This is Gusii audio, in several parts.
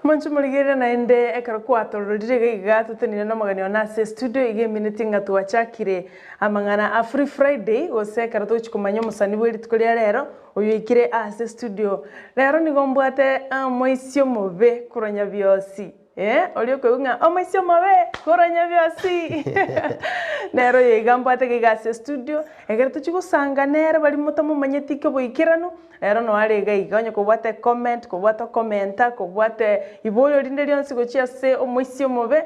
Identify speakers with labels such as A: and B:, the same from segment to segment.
A: Mwanche morigerere naende ekero kwatororire iga iga totenine nomogeni one ase estudio iga emineti ng'a twachakire amang'ana a Free Friday gose ekero togochia komanya omosani bwe rituko ria rero oyo oikire ase estudio. Rero nigo mbwate omoisia omobe korwa Nyabiosi eh oria okoigwa ng'a omoisia omobe korwa Nyabiosi nere oyo iga mbwate iga iga ase estudio ekero tochia gosanga nere baria motamomanyeti keboikeranu. Ero noyo are iga iga, onye kobwate ecomment, kobwate okomenta, kobwate iborio rinde rionsi gochia ase omoisia omobe,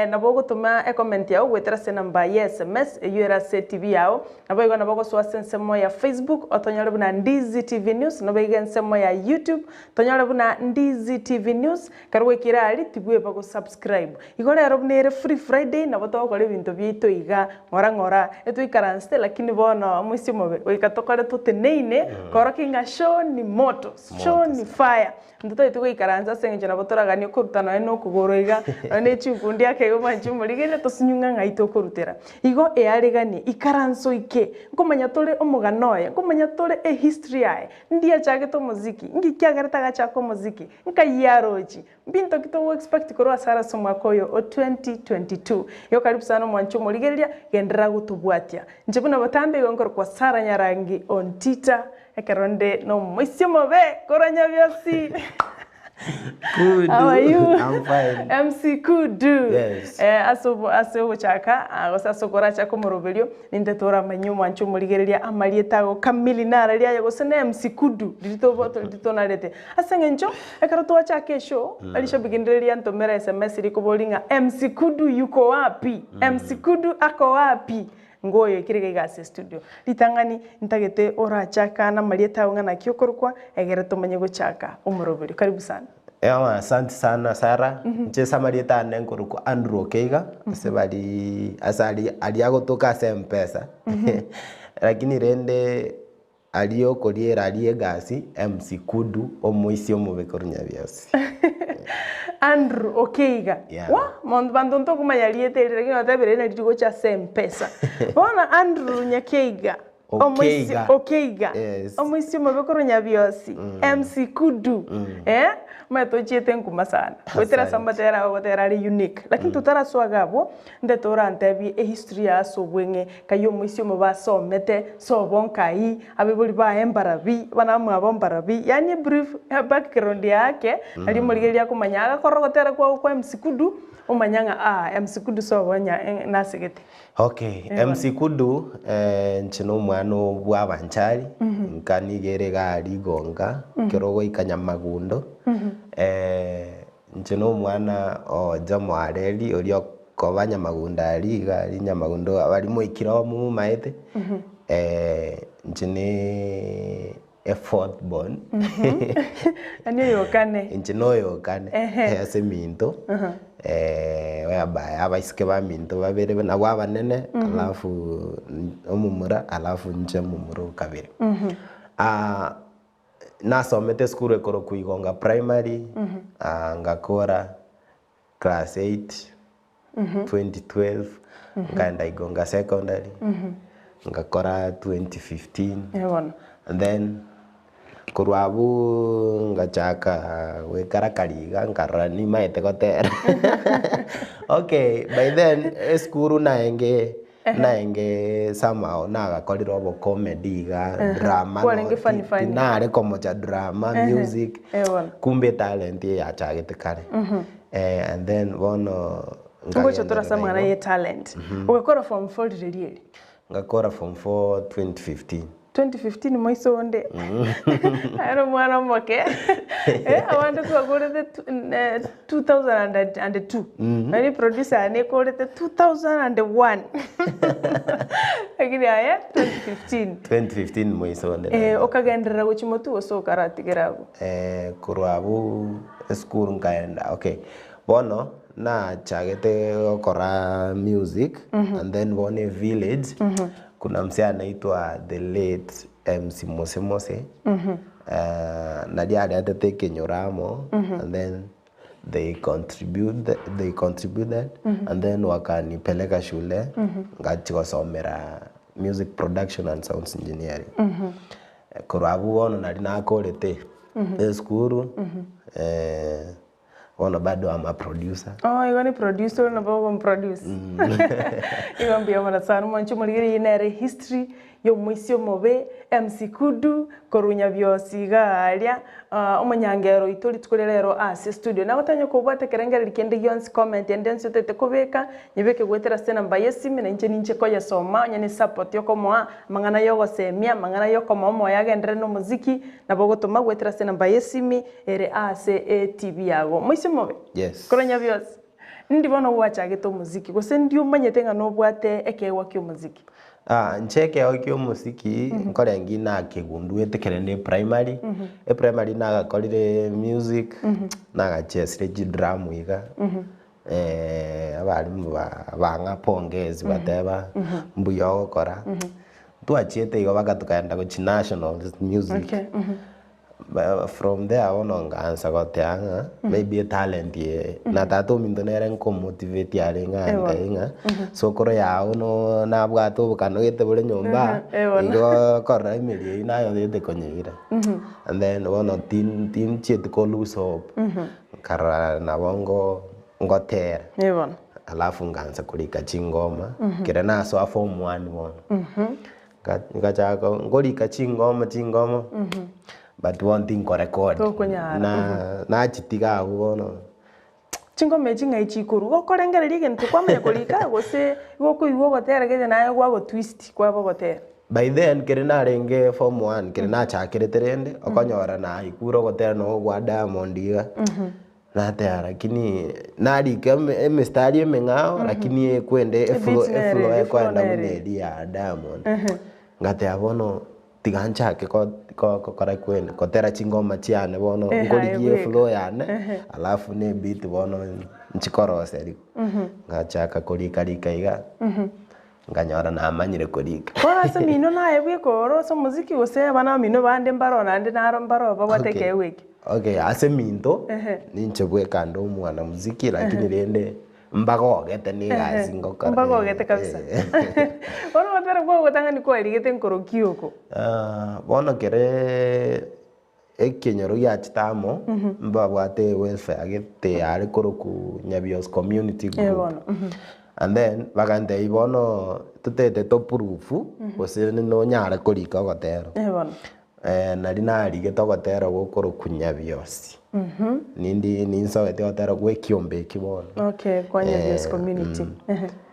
A: nabo ogotoma ecomment yago goetera ase enamba ya sms eyio ere ase etv yago. Naboigo nabo ogosoa ase ensemo ya Facebook otonyore buna Ndizi TV News, naboigo ensemo ya YouTube tonyore buna Ndizi TV News. Ekero gwaikire aria tibweba gosubscribe. Igo rero buna ere free Friday nabo togokora ebinto biaito iga ng'ora ng'ora etwaikaransete lakini bono omoisia omobe goika tokore toteneine korokia ng'a show ni moto, show ni fire. Intwe totagete goikaransa ase eng'encho nabo toraganie okoruta nonye na okogoro iga nonye na echinkundi ake iga mwanche omorigereria tosinyu ng'a ng'ai tokorutera. Igo eareganie, ikaransa oike, nkomanya tore omogano oye, nkomanya tore ehistory yaye, ndiachagete omoziki, nki kiagerete agachaka omoziki, nkai arochi, Mbinto ki togo expect korwa ase arase omwaka oyo o 2022? Igo karibu sana omwancha omorigereria, genderera gotobwatia. Inche buna botambe igo nkorokwa Sarah Nyarangi Ontita, ekero nde nomoisia omobe korwa Nyabiosi.
B: Kudu.
A: How are you?
B: I'm fine.
A: MC Kudu.
B: Yes.
A: Eh, ase obo- ase ogochaka ah, gose ase okorachaka omoroberio, ninte toramanyie omwancha omorigereria amarieta ago kamili nararia aye gose ne MC Kudu riria tobo riria tonarete. Ase eng'encho, ekero twachaka eshow, rishabiki ndire riantomera sms rikoboria ng'a MC Kudu yuko wapi? MC Kudu ako wapi? Ngoyo ekere iga iga ase estudio. Ritang'ani, ntagete orachake aa namarieta ao ng'a naki okorokwa, egere tomanye gochaka omoroberio. Karibu sana.
B: Ewa asante sana Sarah, inche ase amarieta ane nkorokwa Andrew Okeiga, ase baria ase aria aria agotoka ase mpesa, lakini rende Aria okoriera aria egasi MC Kudu omoisia omobe korwa Nyabiosi.
A: Andrew Okeiga
B: Yeah.
A: Wah monto banto ntokomanya rieta eri lakini otebire nari rigocha ase mpesa. Bono Andrew Nyakeiga omoisia
B: Okeiga.
A: Okeiga
B: Yes.
A: omoisia omobe korwa Nyabiosi MC Kudu eh omanyete ochiete nkuma sana. Goetera ase
B: Asante.
A: amatera ago ogotera are unique lakini totarasoa iga abwo ndete orantebie ehistory ya ase obweng'e Nkai omoisia omobe asomete, sobo nkai, abaibori baye mbarabi, abanamwabo mbarabi, yaani a brief background yake, nario omorigereria akomanya agakora ogotera kwago kwa MC Kudu, omanya ng'a aah MC Kudu sobo nya nasegete.
B: Okay, MC Kudu inche na omwana bwa abanchari, nka nigo ere igaa rigonga, ekero ogoika Nyamagundo, Inche nomwana o Jomo Areri, oria okoba nyamagundo aria iga aria nyamagundo abaria moikire oo momomaete, inche ne efourth born.
A: Yaani oyokane.
B: Inche noyokane
A: Ehe.
B: ase eminto, whereby abaiseke baminto babere nabwo abanene, alafu omomura, alafu inche omomura okabere. Nasomete esukuru ekorokwa Igonga Primary, ngakora class eight, 2012, nkaenda Igonga Secondary, ngakora 2015,
A: Bono.
B: and then korwa abwo ngachaka goekarakari iga nkarora nimaete gotera. Okay, by then esukuru naenge Naenge somehow nagakorire obo comedy iga drama
A: Kwarenge
B: no
A: funny funny.
B: tinare komocha drama music
A: Eh bono.
B: kumbe etalent eye yachagete kare and then bono
A: Ngocha tore ase
B: nkagenderera
A: amang'ana
B: igo
A: ye talent. Ogakora form four riria eri?
B: Ngakora form four 2015.
A: 2015 moiso onde aye nomwana omoke eh, abande twakorete 2002 nari producer yane ekorete 2001 lakini aye 2015
B: 2015 moiso onde
A: eh, okagenderera gochia motwe gose okaratigera abwo?
B: Korwa abwo esukuru nkaenda okay bono nachagete gokora music and then bono evillage Kuna msee anaitwa the late MC Mose Mose naria aretete ekenyoro amo and then they contribute they contributed and then wakanipeleka shule ngachia gosomera music production and sounds engineering. Korwa abwo bono naria nakorete esukuru. Bono bado am a producer.
A: Oh igo ni producer ore nabo ogomuproduce. Igo mbuya mono sana omwanchi omorigereria nere history ya omoisia omobe MC Kudu korwa Nyabiosi iga aria omonyangero oito rituko ria rero ase estudio. Nagotanya kobwate ekerengererio kende gionsi comment ende yonsi otagete kobeka nyebeke goetera ase enamba ya esimi na inche ninche koyesoma onye ne support yokomoa amang'ana ya ogosemia amang'ana ya okomoa omoyo agenderere na omoziki nabo ogotoma goetera ase enamba ya esimi Ere ase etibi yago. Moise mobe.
B: Yes.
A: Korwa Nyabiosi, ndi bono gwachagete omoziki, gose ndi omanyete ng'a nobwate ekeegwa ki'omoziki?
B: Ah, inche ekeegwa ki'omosiki nkorengi nakegunduete ekero ndi eprimary, eprimary nagakorire music, nagachesire chidrum iga, abalimu ba bang'a pongezi bateba mbuya ogokora, ntwachiete igo mpaka tokaenda gochia nationals music.
A: Okay.
B: From there bono nkaansa goteba ng'a maybe etalent eye na tata ominto nere nkomotivate arenge antebi ng'a sokoro yago no nabwate obokano gete bore nyomba igo okorora emerio eywo naye otagete konyeira. And then bono tin tinchieti ko lose hope, nkarora nabo ngo ngotera alafu nkaansa korika chingoma ekero nasoa form one bono. Ngachaka nkorika chingoma chingoma but bono tinkorekodi
A: Tokonyara,
B: na nachitiga abwo bono.
A: Chingoma echi ng'ai chikorwa? Gokorengereria egento kwamanya korika gose igo okoigwa ogotera gete naye gwagotwist kwaba ogotera?
B: By then kere narenge form one kere nachakerete rende okonyora naigure ogotera noo gwa Diamond iga. Nateba lakini narika eme- emistari emeng'ao lakini ekwende eflow
A: Ebeat nere,
B: eflow
A: eflow
B: ekoenda buna
A: nere.
B: eria ya Diamond. Ngateba bono tiga nchake ko- ko- gokora kwende gotera chingoma chiane bono
A: Ehe, aye
B: nkorigia
A: bweka.
B: eflow yane alafu na ebeat bono nchikoroseria. Ngachaka korika rika iga, nkanyora namanyire korika.
A: Bono ase mino naye bweka ore ase omoziki gose abana bamino bande mbaro naende naro mbaro babwate
B: Okay.
A: ekeegwa eke?
B: Okay, ase eminto
A: Ehe.
B: ninche bweka nde omwana muziki lakini rende mbagogete na egasi ngokora.
A: Mbagogete kabisa.
B: Eh.
A: Bono ogotera kwa ogotang'ani kwarigete nkoroki oko?
B: Ah, bono kere ekenyoro giachete amo mbabwate ewelfare gete yare korokwa Nyabios Community
A: Eh,
B: Group.
A: bono.
B: And then bagantebia bono totete toprove gose nonyare korika ogotera.
A: Eh, bono.
B: Nari narigete ogotera gokorokwa Nyabiosi. Nindi ninsogete ogotera gwa ekiombe eki bono.
A: Okay, kwa Nyabiosi community.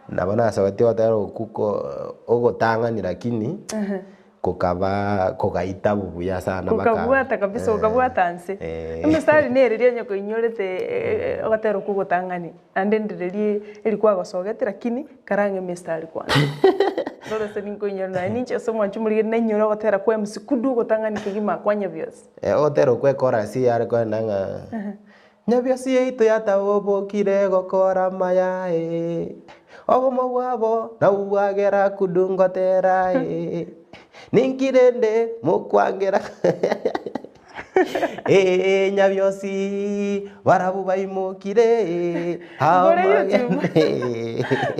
B: Nabo nasogete ogotera okwo ko ogotang'ani lakini kokaba kogaita buya sana mpaka
A: Kokabwata kabisa, okabwata nse. Emistari nere eria onye koinyorete ogotera okwo ogotang'ani, naende ndirerie eri kwagosogete lakini Karang'e emistari kwanza. Rora ase ninkoinyora nonya ninche ase omwancho omorigeri nainyore ogotera kwa MC Kudu ogotang'ani kegima kwa Nyabiosi.
B: Eh, ogotera okwo ekorasi yare kogenda ng'a Nyabiosi yaito yatabobokire gokora amaya eh, obomo bwabo nabwo bwagera Kudu ngotera eh, ninki rende mokwangera Ee Nyabiosi barabwo baimokire
A: Ngore YouTube.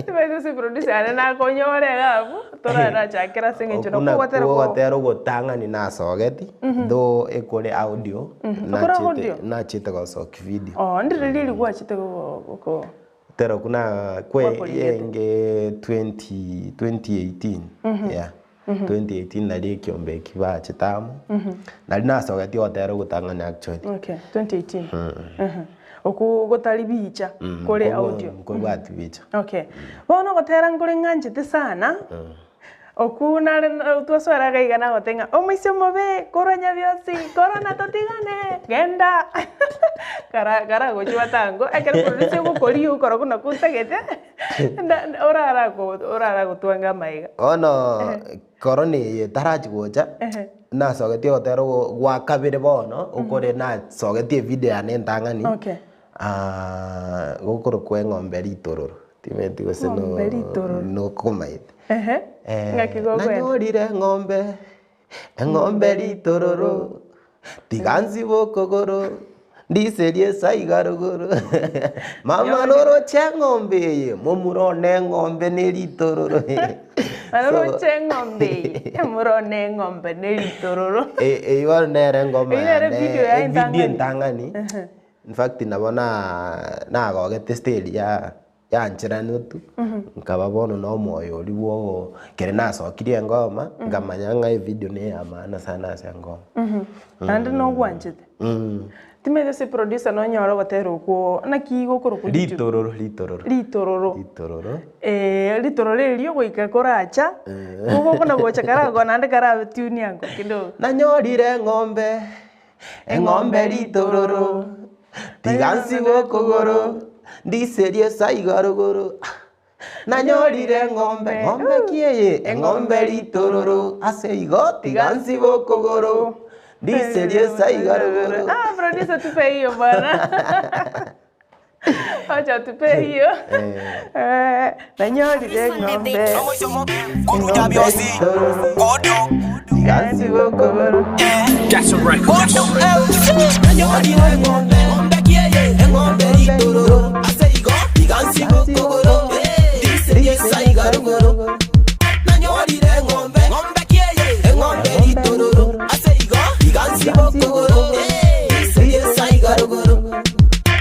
A: Tibaisa ase producer yane nakonyore iga abwo torarachakere ase eng'encho
B: Okwo
A: nokwo
B: nakwo
A: ogotera kwa
B: ogotera ogotang'ani nasogeti though ekore audio
A: Okore
B: nachete
A: audio?
B: nachete gosokia video.
A: Oh ndire riria gwachete go go
B: Gotera okwo na kwe
A: Gwakorigete.
B: enge 20 2018 yeah. 2018 nario ekiombe eki bachete amo, nario nasogetie gotera ogotang'ani actually.
A: Okay, 2018. Ehe. Okwo gotari bicha, kore
B: Nkobua-
A: audio.
B: nkobwati bicha.
A: Okay. Bono ogotera nkore ng'anchete sana, okwo nare twasoera iga iga nagoteba ng'a omoisia omobe, korwa nyabiosi, korwa totigane, genda kara karagochia batango, ekero producer ogokoria okora buna kontagete. Oraragotwanga amaiga.
B: Bono corona eye etarachi gocha, nasogetie ogotera ogo gwa kabere bono, okore nasogetie evideo yane entang'ani,
A: Okay.
B: gokorokwa eng'ombe ritororo, timanyeti gose no
A: Eng'ombe ritororo.
B: nokomaete.
A: Ehe, ng'aki gokoenda?
B: Nanyorire eng'ombe, eng'ombe ritororo, Tiga nsibe okogoro, ndiserie esaiga rogoro. Mama noroche eng'ombe eye, momura one eng'ombe ne ritororo.
A: Noroche eng'ombe eye, momura one eng'ombe ne ritororo.
B: Eyio bono nere engoma
A: Eyio nere
B: yane,
A: video yaye
B: evideo
A: entang'ani.
B: entang'ani. In fact nabo na nagogete still ya yancheranetwe, nkaba bono na omoyo oria bwa ogo ekero nasokirie engoma, nkamanya ng'a evideo ne ya maana sana ase engoma.
A: Naende nogwanchete. Timanyeti ase producer nonyore ogotera okwo naki gokorokwa YouTube?
B: Ritororo, ritororo.
A: Ritororo.
B: Ritororo.
A: Ritororo erio goika koracha, kogokona gocha karagoa naende karabe tune ango kidogo.
B: Nanyorire eng'ombe, eng'ombe ritororo, tiga nsibe okogoro, ndiserie esaiga rogoro. Nanyorire eng'ombe, ng'ombe ki eye? Eng'ombe ritororo, ase igo tiga nsibe okogoro, ndiserie esaiga rogoro.
A: Ah, producer tupe hiyo bwana. Acha tupe hiyo. Eh, nanyorire eng'ombe. Eng'ombe ritororo, tiga nsibe okogoro.
C: Nanyorire eng'ombe, ng'ombe ki eye? Eng'ombe ritororo, ase igo tiga nsibe okogoro, ndiserie esaiga rogoro. Nanyorire eng'ombe, ng'ombe ki eye? Eng'ombe ritororo, ase igo tiga nsibe okogoro, ndiserie esaiga rogoro.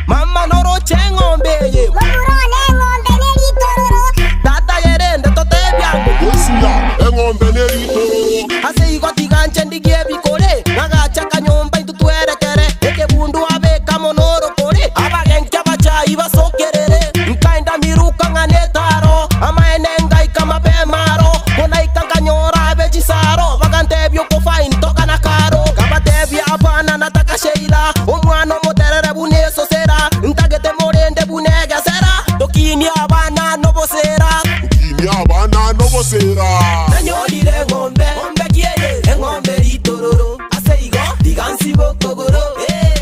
C: Mama noroche eng'ombe eye.
D: Momura one eng'ombe neritororo.
C: Tata yerende totebia ng'o.
E: Goisia eng'ombe neritororo.
C: Ase igo tiga nche ndigie ebikore, ng'agache akanyomba intwe twerekere, ekebundu abeke amo norokore, abagenki abachai basokerere. Nkaenda miruka ng'a netaro, amaene ngaika mapema aro, konaika nkanyora abe chisaro, bagantebia okofa intoka na karo. Nkabatebia hapana nataka Sheila, omwana omoterere buna esosera, ntagete morende buna egesera, tokinie abana nobosera.
E: Tokinie abana nobosera.
C: Nanyorire eng'ombe, ng'ombe ki eye? Eng'ombe ritororo. Ase igo, tiga nsibe okogoro,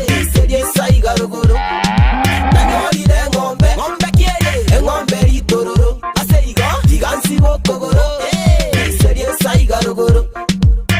C: ndiserie esaiga rogoro. Nanyorire eng'ombe, ng'ombe ki eye? Eng'ombe ritororo. Ase igo, tiga nsibe okogoro, ndiserie esaiga rogoro.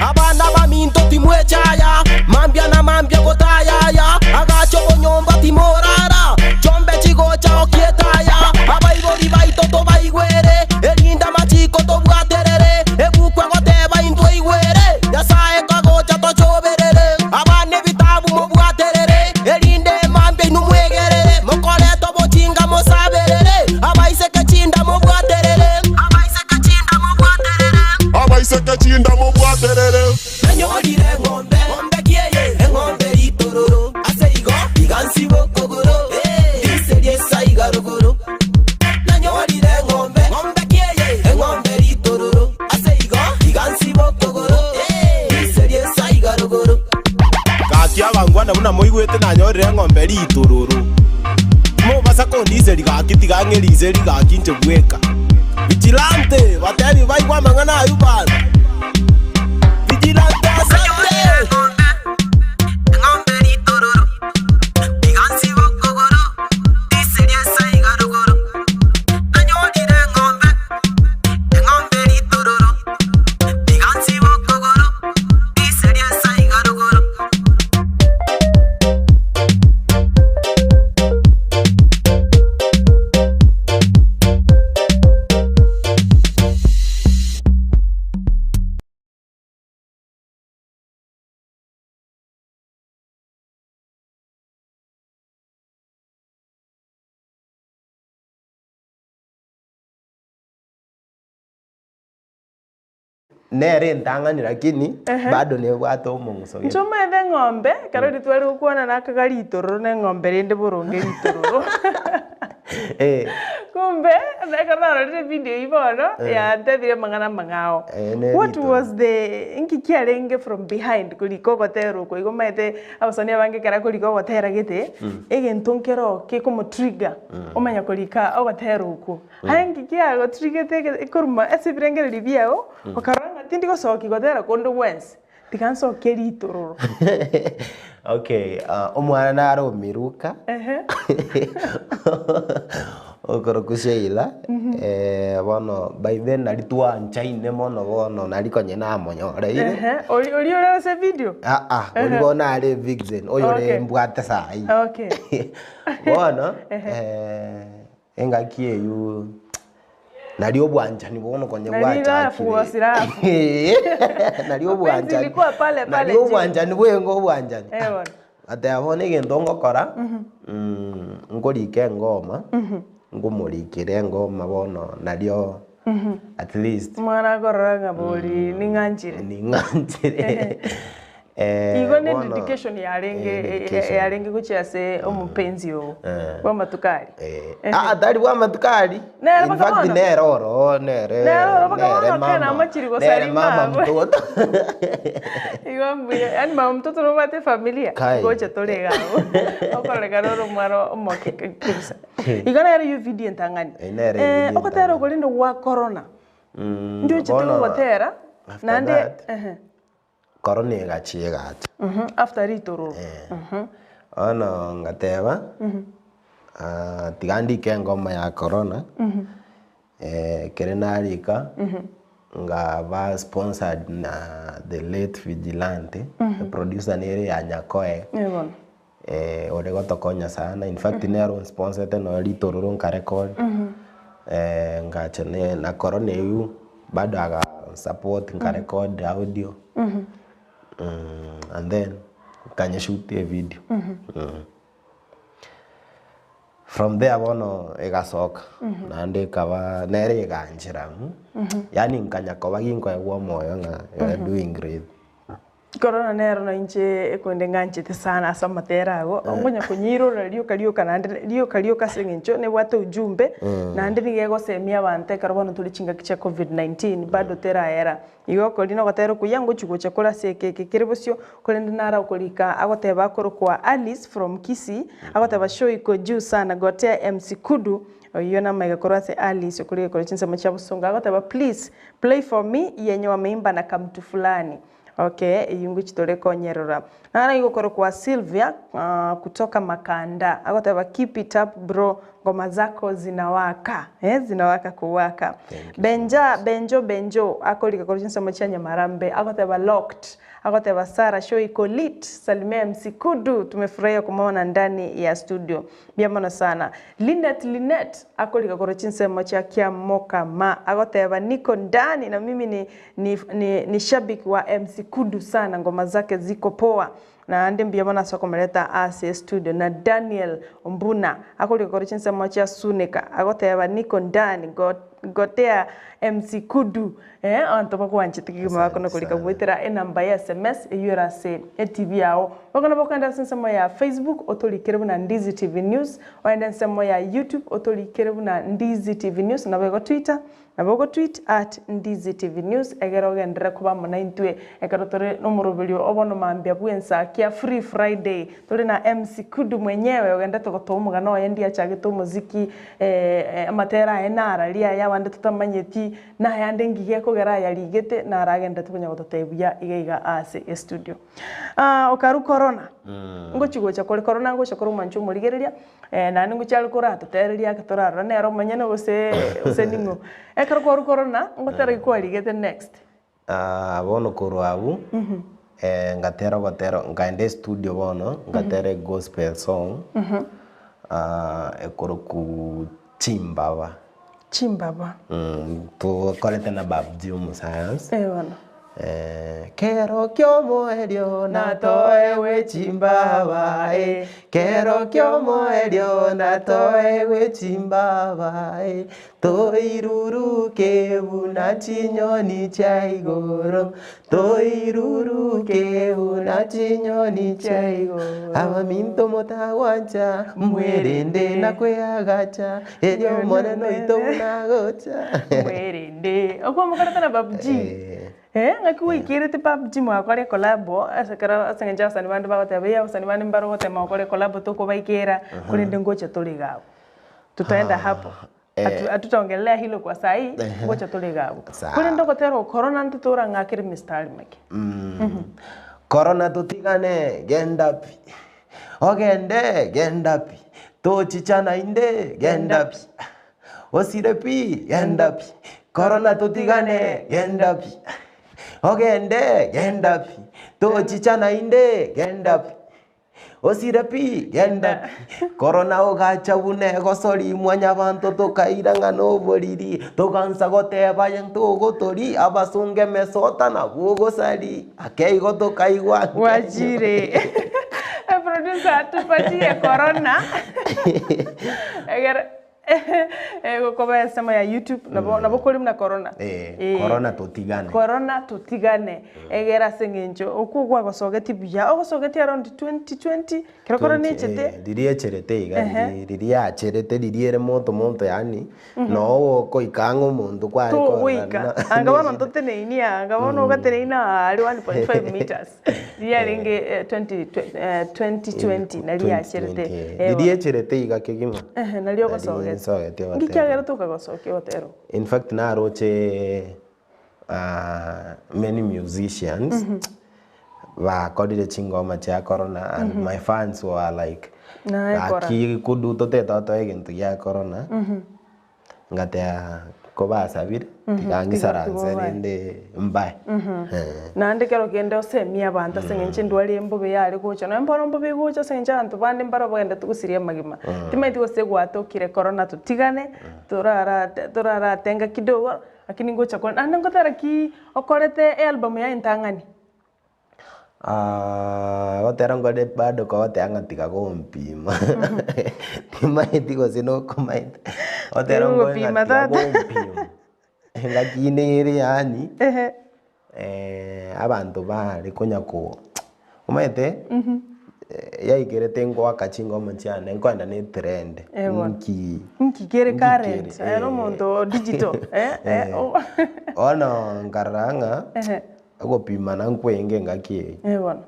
C: Abana baminto timwechaya, mambia na mambia gotayaya, agacha obonyomba timorara, chombe chigocha okietaya, abaibori baito tobaigwere, erinde amachiko tobwaterere, ebuku egoteba intwe igwere, Nyasae kagocha tochoberere, abana ebitabu mobwaterere, erinde mambia inwe mwegerere, mokorete obochinga mosaberere, abaiseke chinda mobwaterere, abaiseke chinda mobwaterere.
E: Abaiseke chinda mobwaterere.
C: Nanyorire eng'ombe, ng'ombe ki eye? Eng'ombe ritororo. Ase igo, tiga nsibe okogoro, ndiserie esaiga rogoro. Nanyorire eng'ombe, ng'ombe ki eye? Eng'ombe ritororo. Ase igo, tiga nsibe okogoro, ndiserie esaiga rogoro.
F: Gaki abangwana buna moigwete nanyorire eng'ombe ritororo. Timobasa kondiseria gaki tiga ng'eriserie gaki inche bweka. Vigilante! Batebi baigwe amang'ana ayio bana. Vigilante asante!
B: Nere entang'ani lakini bado nebwate omong'uso
A: Inche
B: gete.
A: omanyete eng'ombe, ekero riria tware gokwana nakaga ritororo na eng'ombe rende boronge ritororo.
B: Eh.
A: Kumbe, ekero narorire video eyio bono, yantebire amang'ana amang'ao.
B: Eh, ne
A: What
B: ritororo.
A: was the, inki kiarenge from behind korika ogotera oko igo omanyete abasani abange ekero akorika ogotera gete, egento nkero kekomotrigger, omanya korika ogotera okwo. Aye inki kiagotrigete ege ekoruma ase ebirengererio biao, okarora ng'a tindi gosokia gotera konde gwensi, tiga nsokie ritororo.
B: Okay, ah, omwana nare omiruka
A: Ehe.
B: okorokwa Sheila, bono by then nari twanchaine mono bono nari konya namonyoreire.
A: Ehe, ori oria ore ase evideo?
B: Aa, oria bono are vixen, oyore
A: Okay.
B: mbwate saii.
A: Okay.
B: Bono, Engaki eyio nario obwanchani bono konye
A: Nari rafu
B: bwachakire.
A: was rafu.
B: Nario
A: Mapenzi
B: obwanchani
A: ilikuwa pale pale
B: nario
A: chini.
B: obwanchani bwenga obwanchani.
A: Eh bono.
B: Ngateba bono egento ngokora, nkorika engoma, nkomorikera engoma bono nario at least.
A: Omwana akorora ng'a bori ning'anchire.
B: Ning'anchire.
A: Igo ne dedication yarenge yarenge gochia ase omopenzi oo bwa amatuko aria.
B: Aa tari bwa amatuko aria.
A: Nere
B: In
A: mpaka
B: fact
A: bono?
B: nere oroo nere
A: Nere oro mpaka
B: nere
A: bono kare
B: mama
A: namachiri
B: nere
A: gosari
B: mama
A: mabwe.
B: mtoto.
A: Igo mbuya, yaani mama mtoto nobwate efamilia?
B: Kai.
A: Ngocha tore iga abwo, okororekana ore omwana omoke kabisa. Igo nere eywo evideo entang'ani.
B: Eyio nere evideo
A: Eh, ogotera
B: entang'ani.
A: oko rende gwa corona, ndiochete
B: bono
A: gogotera,
B: after
A: naende
B: that,
A: ehe.
B: Corona egachia egacha.
A: After ritororo.
B: Bono ngateba, tiga ndike engoma ya corona, ekere narika, ngaba sponsored na the late Vigilante, eproducer nere ya Nyakoe, ore gotokonya sana, in fact nere onsponsete nonye ritororo nkarecord, ngacha na corona eywo bado aga support nkarecord audio, and then nkanyeshoot evideo. From there bono egasoka naende ekaba nere eganchera, yaani nkanya koba ginkoegwa omoyo ng'a you are doing great.
A: Korona nero na inche ekonde ng'anchete sana ase amatera ago, onkonya konyeirora rioka rioka naende rioka rioka ase eng'encho nebwate ujumbe, naende nigo egosemia abanto ekero bono tore chingaki chia covid 19 bado teraera. Igo okori na ogotera okuya ngochi gocha kore ase eke eke kere bosio, korende naro okorika agoteba akorokwa Alice from Kisii, agoteba show iko juu sana gotea MC Kudu, oyio namaiga korwa ase Alice okorigia korwa chinsemo chia bosongo, agoteba please play for me yenye wameimba na kamtu fulani. Okay, eyio ngochi tore konyerora. Naro igokorokwa Sylvia kutoka Makanda agoteba keep it up bro ngoma zako zinawaka eh, zinawaka kuwaka. Benja Benjo Benjo akorika korwa chinsemo chia Nyamarambe agoteba locked agoteba Sarah show iko lit salimia MC Kudu tumefurahia kumuona ndani ya studio mbuya mono sana. Linet Linet akorika korwa chinsemo chia Kiamokama agoteba niko ndani na mimi ni Ni, ni, ni shabiki wa MC Kudu sana, ngoma zake ziko poa. Naende mbuya mono ase okomoreta ase estudio. Na Daniel Mbuna akorika korwa chinsemo chia Sunika agoteba niko ndani go, gotea MC Kudu eh, abanto bagwanchete kegima bakona
B: Asante
A: korika
B: sana.
A: goetera enamba ya SMS eywo ere ase etv yao. Bono bokogenda ase ensemo ya Facebook otorikere buna Ndizi TV News, ogende ensemo ya YouTube otorikere buna Ndizi TV News, naboigo Twitter Nabo ogotweet at Ndizi TV News egere ogenderere koba amo naintwe ekero tore nomoroberio o bono mambia bw'ensakia Free Friday. Tore na MC Kudu mwenyewe ogenderete gotoa omogano oye ndiachagete omoziki amatera aye nararia aya abande totamanyeti nayande ngige ekogera ayarigete naro agenderete konya gototebia buya iga iga ase estudio. Okarwa corona, ngochi gocha kore corona ngocha kore omwancho omorigereria. Naende ngochia are koratotereria ake torarora nere omonyene gose gose ning'o. Ekero kwarwa korona, ngotera ki kwarigete next?
B: Bono korwa abwo, ngatera ogotera nkaenda estudio bono, ngatera egospel song, ekorokwa Chimbaba.
A: Chimbaba.
B: Tokorete na Babji omosayansi.
A: Eh bono.
B: Kero ki'omoerio natoegwe chimbaba eh, Kero ki'omoerio natoegwe chimbaba eh, Toiruruke buna chinyoni chia igoro, Toiruruke buna chinyoni chia igoro. Abaminto motagwancha, mwerende na kweagacha, Erio Omonene oito buna agocha.
A: Mwerende. Okwamokorete na PUBG. Eh, ng'aki gwaikerete PUBG mwakora ecollabo ase ekero ase eng'encho abasani bande bagoteba eh abasani bande mbare ogotema gokora ecollabo tokobaikera, korende ngocha tore iga abwo. Tutaenda hapo. Atu hatutaongelelea hilo kwa sahi, ngocha tore iga abwo.
B: Sawa.
A: Korende ogotera oko korona ntotorang'akere mistari make.
B: Korona totigane, genda pi. Ogende, genda pi. Tochicha naende, genda pi. Osire pi, genda pi. Korona totigane, genda pi. Ogende, genda pi. Tochicha naende, genda pi. Osire pi, genda pi. Korona ogacha buna egosori mwanyabanto tokaira ng'a noboriri, togansa goteba aye ntogotori, abasongo emesota nabwo ogosari, ake igo tokaigwa
A: Gwachire. Producer tupatie corona. Egere egokoba ensemo ya YouTube nabo nabo kori buna corona.
B: Eh, corona totigane.
A: Corona totigane. Egere ase eng'encho okwo gwagosogetie buya, ogosogetie around 2020 kero corona echete.
B: Riria echerete iga riria riria yacherete riria ere moto moto yaani noo ogoika ang'e omonto kware korora
A: Togoika, anga bono ntoteneini aa, anga bono ogateneina aa aria 1.5 meters, riria yarenge 2020 naria yacherete.
B: Riria echerete iga kegima,
A: Ehe, nario
B: nario
A: ogosogete.
B: nsogete
A: Nki
B: ogotera.
A: kiagerete okagosokia ogotera oko?
B: In fact naroche many musicians bakorire chingoma chia corona and my fans were like
A: Naye kora.
B: gaki kudu totete otoe egento gia corona ngateba kobasabire tiga ngisaranse rende mbae.
A: Naende ekero kende osemie abanto ase eng'encho endwari eye mbobe yare gocha nonya mboro mbobe egocha ase eng'encho abanto bande mbaro bagenderete gosiria amagima. Timanyeti gose gwatokire corona totigane torara toraratenga kidogo Lakini ngocha kore naende ngotera ki okorete ealbum yaye entang'ani?
B: Gotera nkore bado kogoteba ng'a tiga gompima, timanyeti gose nokomaete, gotera nkore ng'a
A: Gopima
B: tiga
A: tata.
B: gompima, engaki nere yaani abanto bare konya ko omanyete yaikerete ngoaka chingoma chiane nkoenda ne etrend
A: Eh bono.
B: nki
A: Nki kere
B: nki
A: current,
B: kere,
A: aye na omonto o digital eh, eh,
B: Bono nkarora ng'a
A: Ehe.
B: ogopimana nkwenge engaki eye,
A: Eh bono.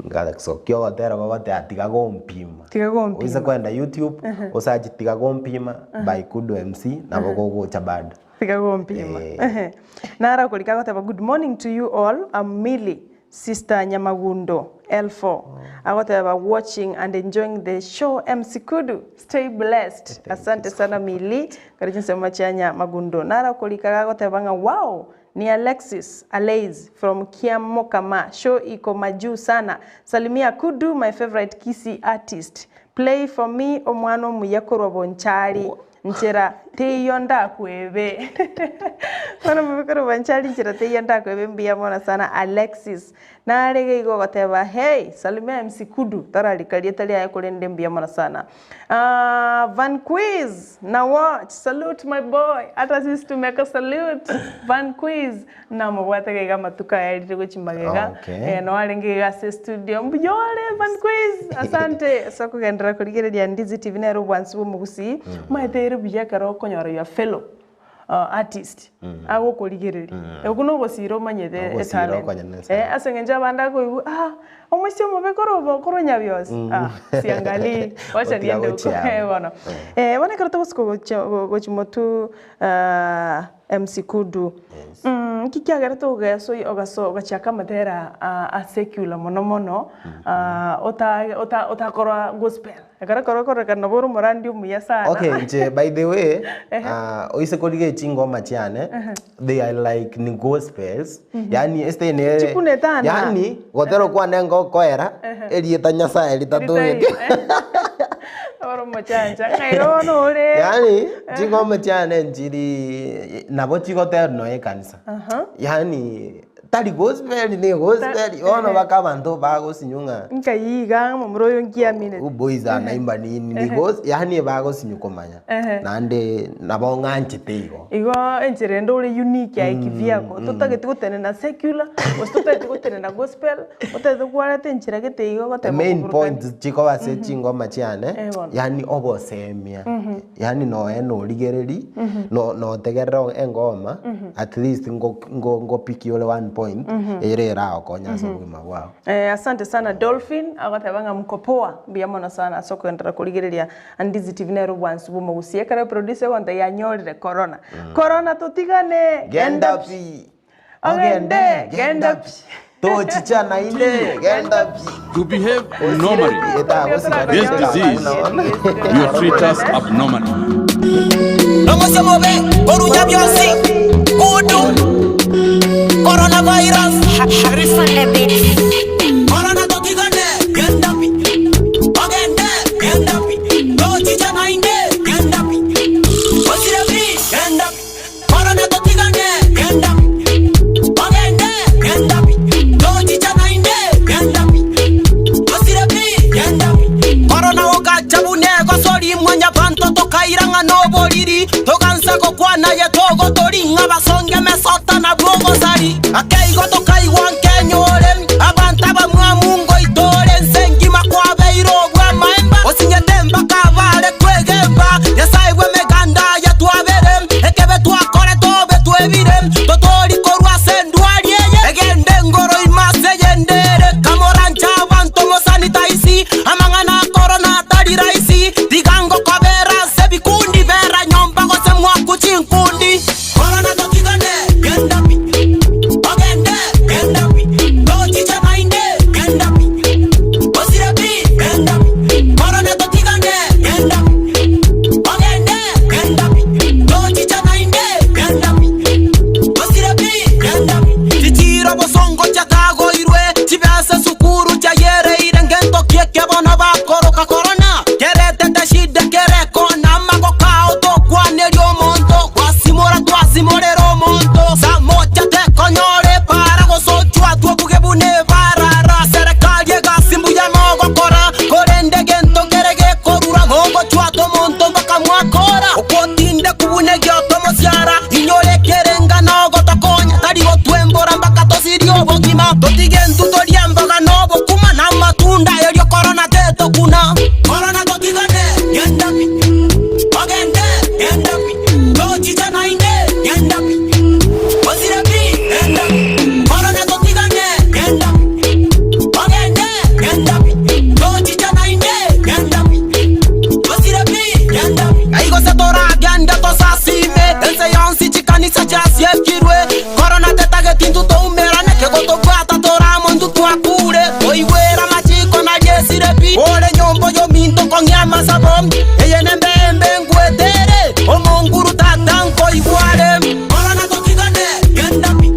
B: ngasokia ogotera gogoteba tiga gompima.
A: Tiga gompima.
B: Oise koenda YouTube, osearch tiga gompima by Kudu MC, nabo gogocha bado.
A: Tiga gompima.
B: Eh.
A: Ehe. Nara okorika agoteba good morning to you all, I'm Milly Sister Nyamagundo L4 agoteba watching and enjoying the show MC Kudu stay blessed asante sana Milly kare chinsemo chia Nyamagundo nara okorika gagoteba ng'a wow ni Alexis Alays from Kiamokama show iko majuu sana salimia Kudu my favorite Kisii artist play for me omwana omuya korwa Bonchari Nchera teiyo ndakwebe. Bono mobikore bonchari nchera teiyo ndakwebe mbuya mono sana Alexis. Nare iga igo ogoteba hey salimia MC Kudu tararika rieta riaye korende mbuya mono sana. Ah, Van Quiz na watch salute my boy ata sisi tumeka salute Van Quiz namobwate iga iga amatuko aya arire gochia magega
B: Okay.
A: eh, noo arenge iga ase estudio mbuya ore Van Quiz asante ase okogenderera korigereria Ndizi TV nere obwansu bwa omogusii Omanyete ere buya ekero okonyora your fellow artist agokorigereria okwo na ogosira omanyete
B: Ogosira
A: etalent
B: okonyene sana.
A: eh ase eng'encho abande akoigwa ah omoisia omobe korwa obo korwa nyabiosi ah siangalii wacha
B: Otiga
A: niende huko
B: gochia
A: eh bono. Bono ekero togosuka gochia gochia motwe MC Kudu nki kiagerete ogesoi ogaso ogachaka amatera a secular mono mono ota ota otakora gospel? Ekero ekero okororekana nabo ore omorandi omuya sana.
B: Okay, inche by the way, oise korigia chingoma chiane, they are like ni gospels, yaani esiteni nere,
A: Chikunete ana.
B: yaani gotera okwane ngokoera, erieta Nyasaye ritatogete.
A: Ore omochancha, ng'a igo bono ore.
B: Yaani chingoma chiane nchiri nabo chigoterwa nonya ekanisa. Yaani Tari gospel ne gospel bono baka abanto bagosinywa ng'a
A: Nkai iga momura oyo nkiamineti.
B: Huyu boys anaimba nini ni gos yaani ebagosinywa komanya naende nabo ng'anchete igo.
A: Igo enchera ende ore unique aye kivyako totageti gotenena secular gose totageti gotenena gospel otagete kwareta enchera gete igo
B: The
A: ogoteba
B: main
A: okoburukani.
B: point chikoba ase chingoma chiane
A: Eh, bono.
B: yaani obosemia Yaani noe norigereria, no- notegerera engoma, at least ngo- ngo- ngopikia ore one point, ere eragokonye ase obogima bwao.
A: Eh, asante sana Dolphin agoteba ng'a mko poa mbuya mono sana ase okoenderera korigereria Ndizi TV nere obwansu bwa omogusii ekero eproducer egonto yanyorire corona corona totigane
B: Genda pi!
A: Ogende genda pi!
B: Tochicha naende genda pi!
G: To behave normally. This disease will treat us abnormally.
C: Nomosie mobe korunya bionsi kudu coronavirus Corona totigane genda pi ogende genda pi tochicha naende genda pi osire pi genda pi Korona totigane, genda pi. Ogende, genda pi. Tochicha naende, genda pi. Osire pi, genda. Togasari mwanyabanto tokaira ng'a noboriri, togansa gokwana aye togotori ng'a basonge emesota nabwo ogosari. Ake igo tokaigwa nkenyore abanto abamwamu ngoitore ense engima kwabeire obw'amaemba osinyete mpaka abare kwegemba Nyasae bw'emeganda aye twabere ekebe twakorete obe twebire totori korwa ase endwari eye egende ngoro ime ase eyende ere kamoranche abanto mosanitaisi Amang'ana a korona atari rahisi, tiga ngokobera ase ebikundi, bera nyomba gose mwaku chinkundi. Korona totigane, genda pi, ogende, genda pi, tochiche naende, genda pi, osire pi, genda pi. Korona totigane, genda pi, ogende, genda pi, tochiche naende, genda pi, osire pi, genda pi. Chichiro bosongo chiatagoirwe, chibesa esukuru chiayereire ngento ki eke bono bakoroka korona, keretete shida kere kona amagoko ao tokwaneria omonto, gwasimora twasimorera omonto, samocha tekonyora epara gose ochwatwe obuge buna ebarara, serikali egasi mbuya mogokora, korende gento kere gekorura mogochwata omonto mpaka mwakora, okotindekwa buna egioto mosiara, inyore ekerenga nogotokonya, tari gotwembora mpaka tosirie obogima, totige intwe torie emboga na obokima, na amatunda, erio korona tetokuna. Korona totigane, genda pi, ogende, genda pi, tochicha naende, genda pi, osire pi, genda pi. Korona totigane, genda pi, ogende, genda pi, tochicha naende, genda pi, osire pi, genda pi. Ngai gose toragende tosasime, ense yonsi chikanisa chiasiekirwe, Korona tetageti intwe toumerane, kegotobwata tore amo intwe twakure. Toigwere amachiko naria esire pi, ore nyomba oyominto kong'ia amasabo, eye nembe embe ngwetere, omonguru tata nkoigware. Korona totigane, genda pi,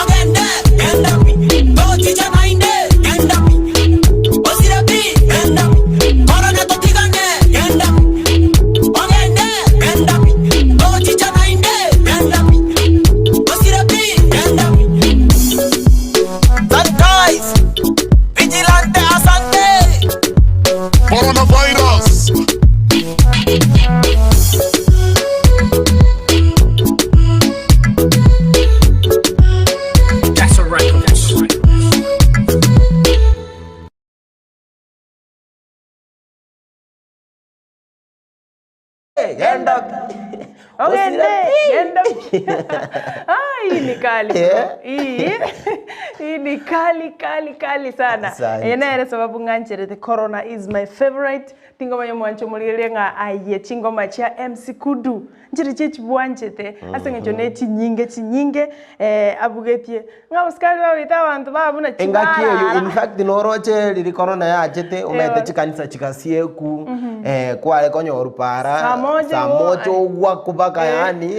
C: ogende, genda pi, tochicha naende, genda pi, osire pi, genda pi. Korona totigane, genda pi, ogende, genda pi, tochicha naende, genda pi. Sanitize, vigilante, asante.
E: Coronavirus.
H: That's a record.
B: Genda
A: Ogende, genda. Ah, hii ni kali. bro.
B: Yeah.
A: Hii hii ni kali kali kali sana.
B: Asante.
A: Eye nere sababu ng'ancherete Corona is my favorite. Tingomanya mwancho morigereria ng'a aye chingoma chia MC Kudu. Nchire chie chibwanchete ase eng'encho ne chinyinge chinyinge eh, abugetie. Ng'a abasikari bagoita abanto baba buna
B: Engaki eyo
A: chibarara.
B: in fact noroche riri corona yachete omanyete
A: Eeh.
B: chikanisa chigasieku eh, kware konyoru para
A: Saa moja
B: saa
A: igo,
B: moja ogwaku mpaka
A: Eh.
B: yaani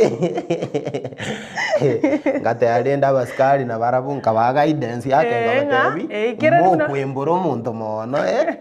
B: ngateba rende abasikari nabarabwo nkabaa guidance yake
A: Eh, ng'a,
B: nkabatebi
A: eh, kera buna-
B: mokwembora omonto mono eh.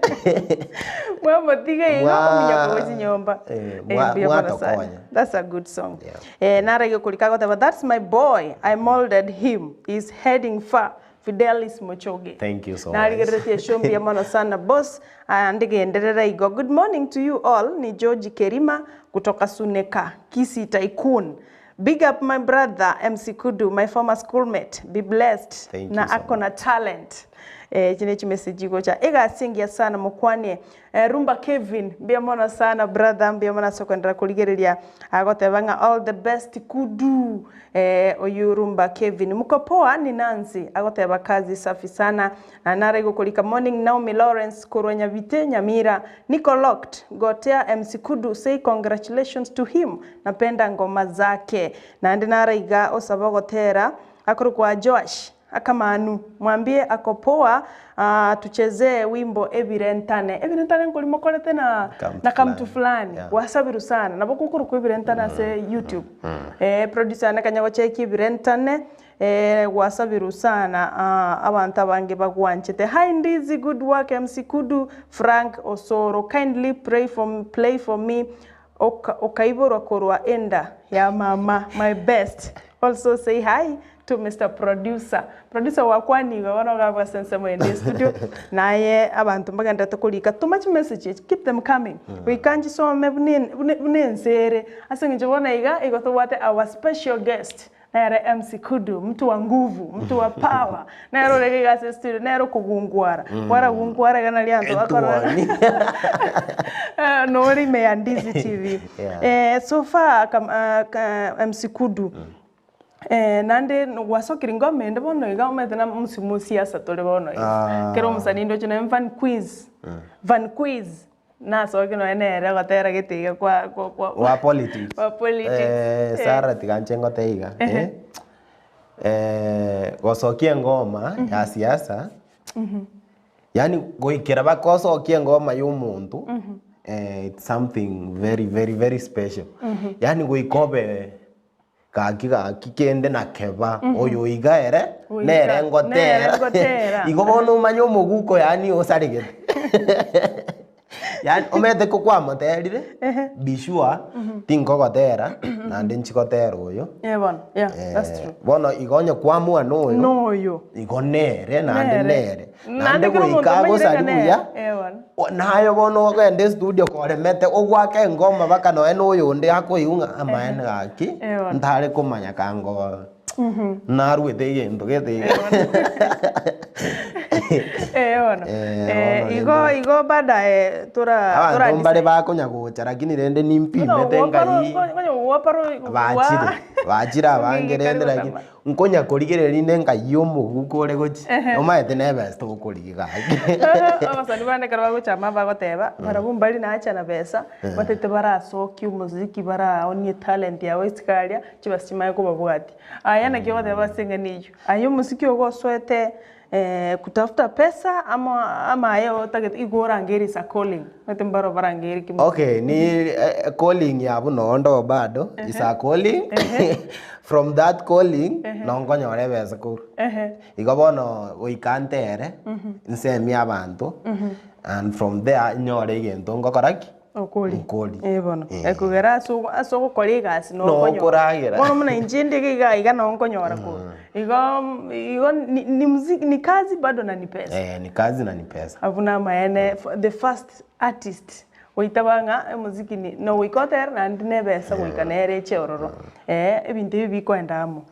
A: Mwamotiga igo
B: Mwa-
A: omunya kogochi nyomba.
B: Eh,
A: Eh,
B: mwa-
A: mbuya mono sana.
B: mwatokonya.
A: That's a good song.
B: Yeah.
A: Eh, narege kulika goteba that's my boy. I molded him. He's heading far. Fidelis Mochoge.
B: Thank you so much.
A: Narigereretie eshow mbuya mono sana boss. Aya ndigenderera igo. Good morning to you all. Ni George Kerima kutoka Suneka, Kisii Tycoon. Big up my brother MC Kudu, my former schoolmate. Be blessed.
B: Thank you
A: na
B: so
A: ako na talent. Eh, chine chimessage gocha egasi engiya sana mokwanie eh, Rumba Kevin mbuya mono sana brother mbuya mono ase okoenderera korigereria agoteba ng'a all the best Kudu eh, oyu Rumba Kevin muko poa ni Nancy agoteba kazi safi sana na nare gokorika morning Naomi Lawrence korwa Nyabite Nyamira Nico Locked gotea MC Kudu say congratulations to him napenda ngoma zake naende nare iga osaba ogotera akorokwa Joash Akamanu, mwambie ako poa uh, tuchezee wimbo Ebirentane. Ebirentane nkori mokorete na
B: Kamtu
A: na kamtu
B: fulani.
A: fulani.
B: Yeah.
A: Wasabiru sana. Nabo kokorokwa Ebirentane ase YouTube. Eh, producer ane kanya gocheki Ebirentane eh, wasabiru sana uh, abanto abange bagwanchete. Hi Ndizi, good work MC Kudu, Frank Osoro. Kindly pray for, play for me Oka, okaiborwa korwa enda ya mama my best. Also say hi. to Mister Producer. Producer gwakwanigwe bono iga abwo ase ensemo ende estudio, naye abanto mbagenderete korika toma chimessage echi keep them coming, goika nchisome buna en buna buna ense ere, ase eng'encho bono iga igo tobwate our special guest nere MC Kudu, mtu wa nguvu, mtu wa power, nere ore iga ase estudio, nere okogungwara, kwaragungwara iga naria abanto bakorora
B: Etuoni.
A: nore ime ya Ndizi TV.
B: Yeah.
A: So far kam ka MC Kudu. Naende gwasokire ngoma ende bono iga omanyete na msimu o siasa tore bono iga.
B: Ah.
A: Kera omosanii ndoche nonya Van Quiz, Van Quiz nasokia nonya nere ogotera gete iga kwa kwa kwa
B: Wa politics.
A: wa politics.
B: Eh,
A: Eh.
B: Sarah tiga inche ngotebie iga, eh, eh, gosokia engoma ya siasa, yaani goikera mpaka osokie engoma ya omonto, it's something very very very special. Yaani goika obe Gaki gaki kende na keba, oyo iga ere
A: Goika,
B: nere
A: nere
B: ngotera.
A: ngotera.
B: Igo bono omanye omoguko yaani osaregete. Yaani omanyete ko kwamoterire, be sure tinkogotera naende nchigotera oyo.
A: Eh bono, yeah, that's true.
B: Bono igo onye kwamua noyo,
A: Noyo.
B: igo nere naende
A: Nere.
B: nere.
A: Naende
B: Naende
A: kera omonto
B: goika
A: omanyire
B: agosari
A: ng'a nere.
B: buya,
A: Eh bono.
B: Naye bono ogende estudio koremete ogwake engoma mpaka nonya na oyonde akoigwa ng'a amaene gaki ntare komanya kango narwete egento gete iga.
A: Eh bono.
B: Eh, bono
A: Igo
B: rende.
A: igo baadaye tora
B: Abanto mbare bakonya gocha lakini rende nimpimete ngai bachire bachire abange rende lakini Nkonya korigereria rinde nkai omoguko ore gochia, omanyete nebesa togokorigia gaki.
A: Abasani bane ekero bagochama bagoteba, barabwo mbari nacha na besa, batete barasokie omoziki baraonie etalent yabo isiko aria, chibesa chimanye kobabwatia. Aya naki ogoteba ase eng'ana eyio, aye omosiki ogo osoete kutafuta pesa ama ama aye otagete igo orangerie is a calling, omanyete mbaro barangerie ki
B: Okay, ni calling yabo nondo bado, is a calling, from that calling, nonkonyora ebesa korwa. Igo bono goika ntere, nsemie abanto, and from there nyore egento ngokora ki?
A: Okori.
B: Nkori.
A: Eh bono.
B: Eh.
A: Ekogera ase ogo- ase ogokora egasi nokonyora.
B: Nokoragera.
A: Bono buna inche inde iga iga iga noo nkonyora korwa. Igo igo ni ni mziki ni kazi bado na ni pesa.
B: Eh, ni kazi na ni pesa.
A: Abwo namaene the first artist goitaba ng'a omoziki ni nogoika otere naende na ebesa goika nere eche ororo. Eh, ebinto ebi bikoenda amo.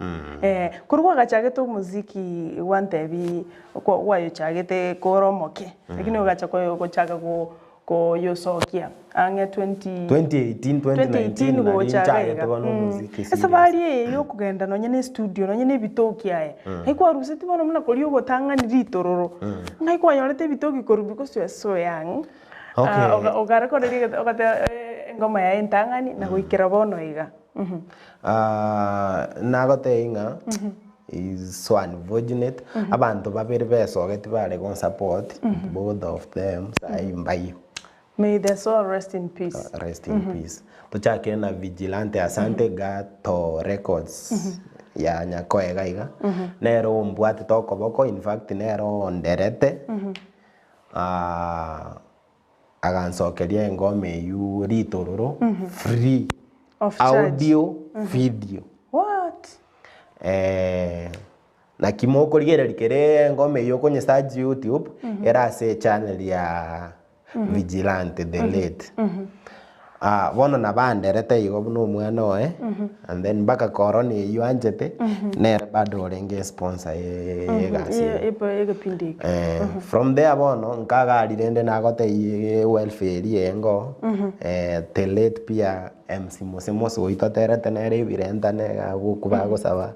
A: Eh, korwa gwagachagete omoziki gwantebi kwa gwayochagete kore omoke, lakini ogacha koyo gochaka ko koyosokia ang'e 20
B: 2018, 2019
A: 2018
B: nari
A: gocha iga
B: nchagete
A: iga.
B: bono omoziki serious.
A: Esabari eye yokogenda nonye na estudio nonye na ebitoki aye, ngai kwaruseti bono buna koria ogotang'ani ritororo, ngai kwanyorete ebitoki korwa because you are so young,
B: Okay.
A: Ah, oga ogarekoreria egete ogateba engoma yaye entang'ani na goikera bono iga.
B: Ah, nagotebia ng'a is so unfortunate, abanto babere besogeti bare gonsupport, both of them sahi mbaiywo.
A: May their soul rest in peace.
B: Rest in peace. Tochakire na Vigilante Asante Gato Records ya Nyakoe iga iga, nere ombwatete okoboko in fact nere onderete, agansokeria engoma eywo ritororo free
A: Of charge.
B: audio video.
A: What?
B: Eh, naki mokorigereria kere engoma eywo okonye search YouTube ere ase echannel ya Vigilante the late. Ah, bono nabanderete igo buna omwana oye and then mpaka corona eywo anchete nere bado orenge esponsor ye egasi eye.
A: Egepindi eke.
B: Eh, from there bono nkagari rende nagotebia welfare eria engo eh, the late pia MC Mose Mose oyio toterete nere ebirenta nere abwo bagosaba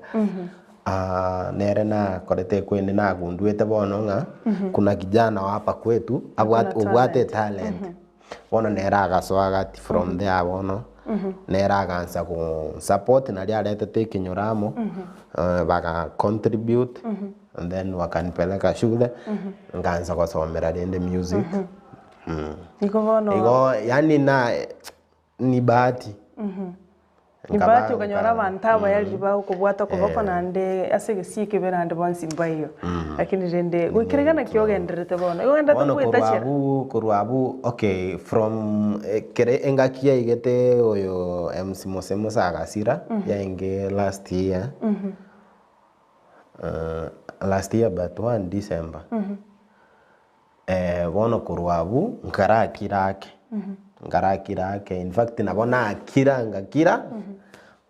B: ah, nere nakorete ekwende nagunduete bono ng'a kuna kijana wa hapa kwetu abwate
A: Akona
B: obwate
A: talent.
B: etalent bono nere agasoa gati from there bono nere agansa go support naria aretete ekenyoro amo baga contribute and then wakanipeleka shule nkaansa gosomera rende music.
A: Igo bono
B: Igo yaani na ni bahati.
A: Ni bahati okanyora abanto abaya riria bagokobwata okoboko naende ase egesii ekebe naende bonsi mbaiyo. Lakini rende goikera iga naki ogendererete bono, igo ogendererete
B: Bono korwa
A: goetachera?
B: abwo korwa abwo okay from ekere engaki yaigete oyo MC Mose Mose agasira yaenge last year. Last year but one December, bono korwa abwo nkarakira ake, nkarakira ake in fact nabo nakira ngakira,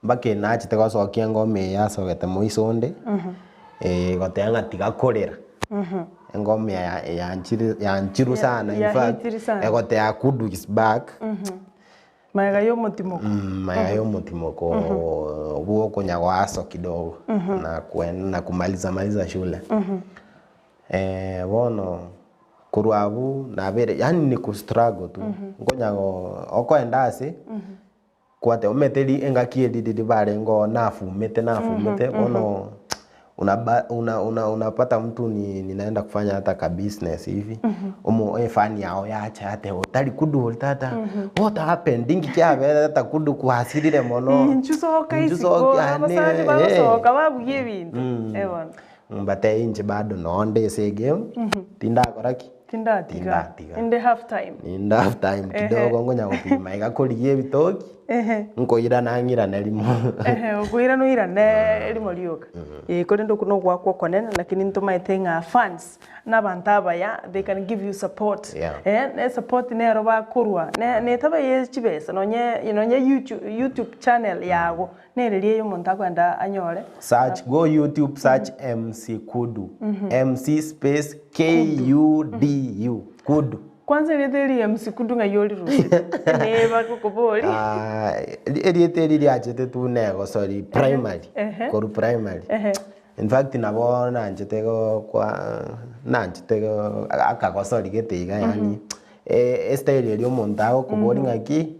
B: mpaka nachete gosokia engoma eye yasogete moiso onde, goteba ng'a tiga korera, engoma eye yanchire yanchirwe sana in fact,
A: Yahitire sana.
B: egoteba Kudu is back.
A: Magega y'omotimoko.
B: Magega y'omotimoko bw'okonya goaso kidogo na kwen na kumaliza maliza shule. Bono korwa abwo nabere yaani ni ku struggle tu, nkonya go okoenda ase kwate omanyete ri engaki eria riria barenge oo nafumete nafumete bono unaba una una unapata mtu ni ninaenda kufanya hata ka business hivi omo efani yao yacha yateba otari kudu tata what happened inki kiabere tata kudu kwasirire mono
A: Inchu soka
B: Inchu
A: isiko,
B: soka ane,
A: abasani
B: eh.
A: bagosoka babugia ebinto. Eh bono.
B: Mbatebie inche bado nonde ase egame tindakora ki?
A: Tindatiga.
B: Tindatiga.
A: Inde half time.
B: Ninde half time kidogo ngonya gopima iga korigia ebitoki, nkoirana ng'irane rimo.
A: Ehe, okoirana oirane rimo rioka. Eh, korende okwo nogoakwa okonene lakini ntomaete ng'a fans na abanto abaya they can give you support.
B: Yeah.
A: Eh, ne support nero bakorwa ne netaba ye chibesa nonye nonye YouTube YouTube channel yago Nere riaye omonto akoenda anyore.
B: Search, go YouTube search MC Kudu. MC space K-U-D-U. Kudu.
A: Kwanza erieta eri MC Kudu ng'ai orirusete? Neba gokobori.
B: Ah, erieta eri riachete tu negosori primary.
A: Ehe.
B: Korwa primary.
A: Ehe.
B: In fact nabo nanchete gokwa nanchete go akagosori gete iga yaani estyle eria omonto agokoboria ng'aki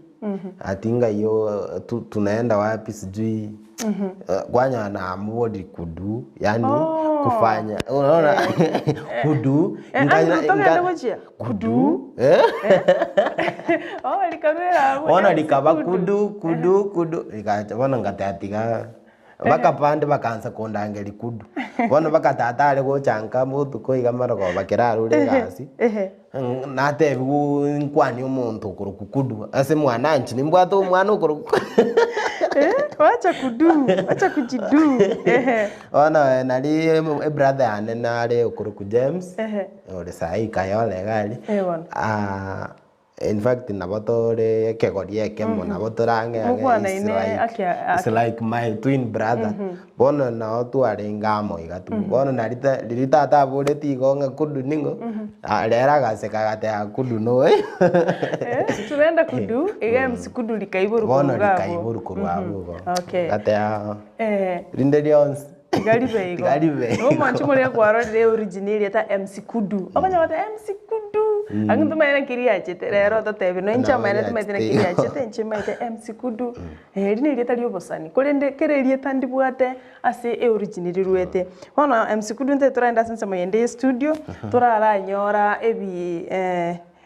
B: ati ng'ai oo tu tunaenda wapi sijui kwanyora namoborie kudu yaani kufanya unaona kudu
A: Andrew togende gochia?
B: kudu
A: Oh rikarwera abwo
B: bono
A: MC
B: rikaba
A: Kudu.
B: kudu kudu kudu rigacha bono ngateba tiga Bakabande bakaansa kondangeria kudu. Bono baka tata are gocha nka botuko iga marogoba kera arure egasi, natebiwu nkwanie omonto okorokwa kudu, ase mwananchi nimbwate omwana okorokwa
A: Wacha kudu, wacha kujidu. Ehe.
B: Bono nari ebrother yane nare okorokwa James,
A: Ehe.
B: ore saii Kayole iga aria,
A: Eh bono.
B: In fact nabo tore ekegori ekemo nabo tore ang'e ang'e
A: Mokwanaine
B: it's like,
A: ake- ake.
B: it's like my twin brother bono nao twarenge amo iga tu bono nari ta riria tata aboreti igo ng'a kudu ning'o ah rero agaseka agateba kudu noyo
A: Eh, tunaenda kudu iga MC kudu rikaiborwa
B: bono
A: korwa iga abwo.
B: rikaiborwa korwa abwo igo
A: Okay.
B: agateba
A: Eh.
B: rinde rionsi
A: Tiga ribe igo.
B: Tiga ribe igo.
A: Omonche moria kwarorire origin erieta MC Kudu. Okonya goteba MC Kudu. Ang'e ntomaete naki riachete rero ototebie no inche
B: Nabo
A: amaene tomaete naki
B: riachete igo.
A: riachete inche maete MC Kudu. Eri na erieta ria obosani korende kera erieta ndibwate ase eorigin riruete. Bono MC Kudu ntobe toragende ase ensemo yende ya estudio toraranyora ebi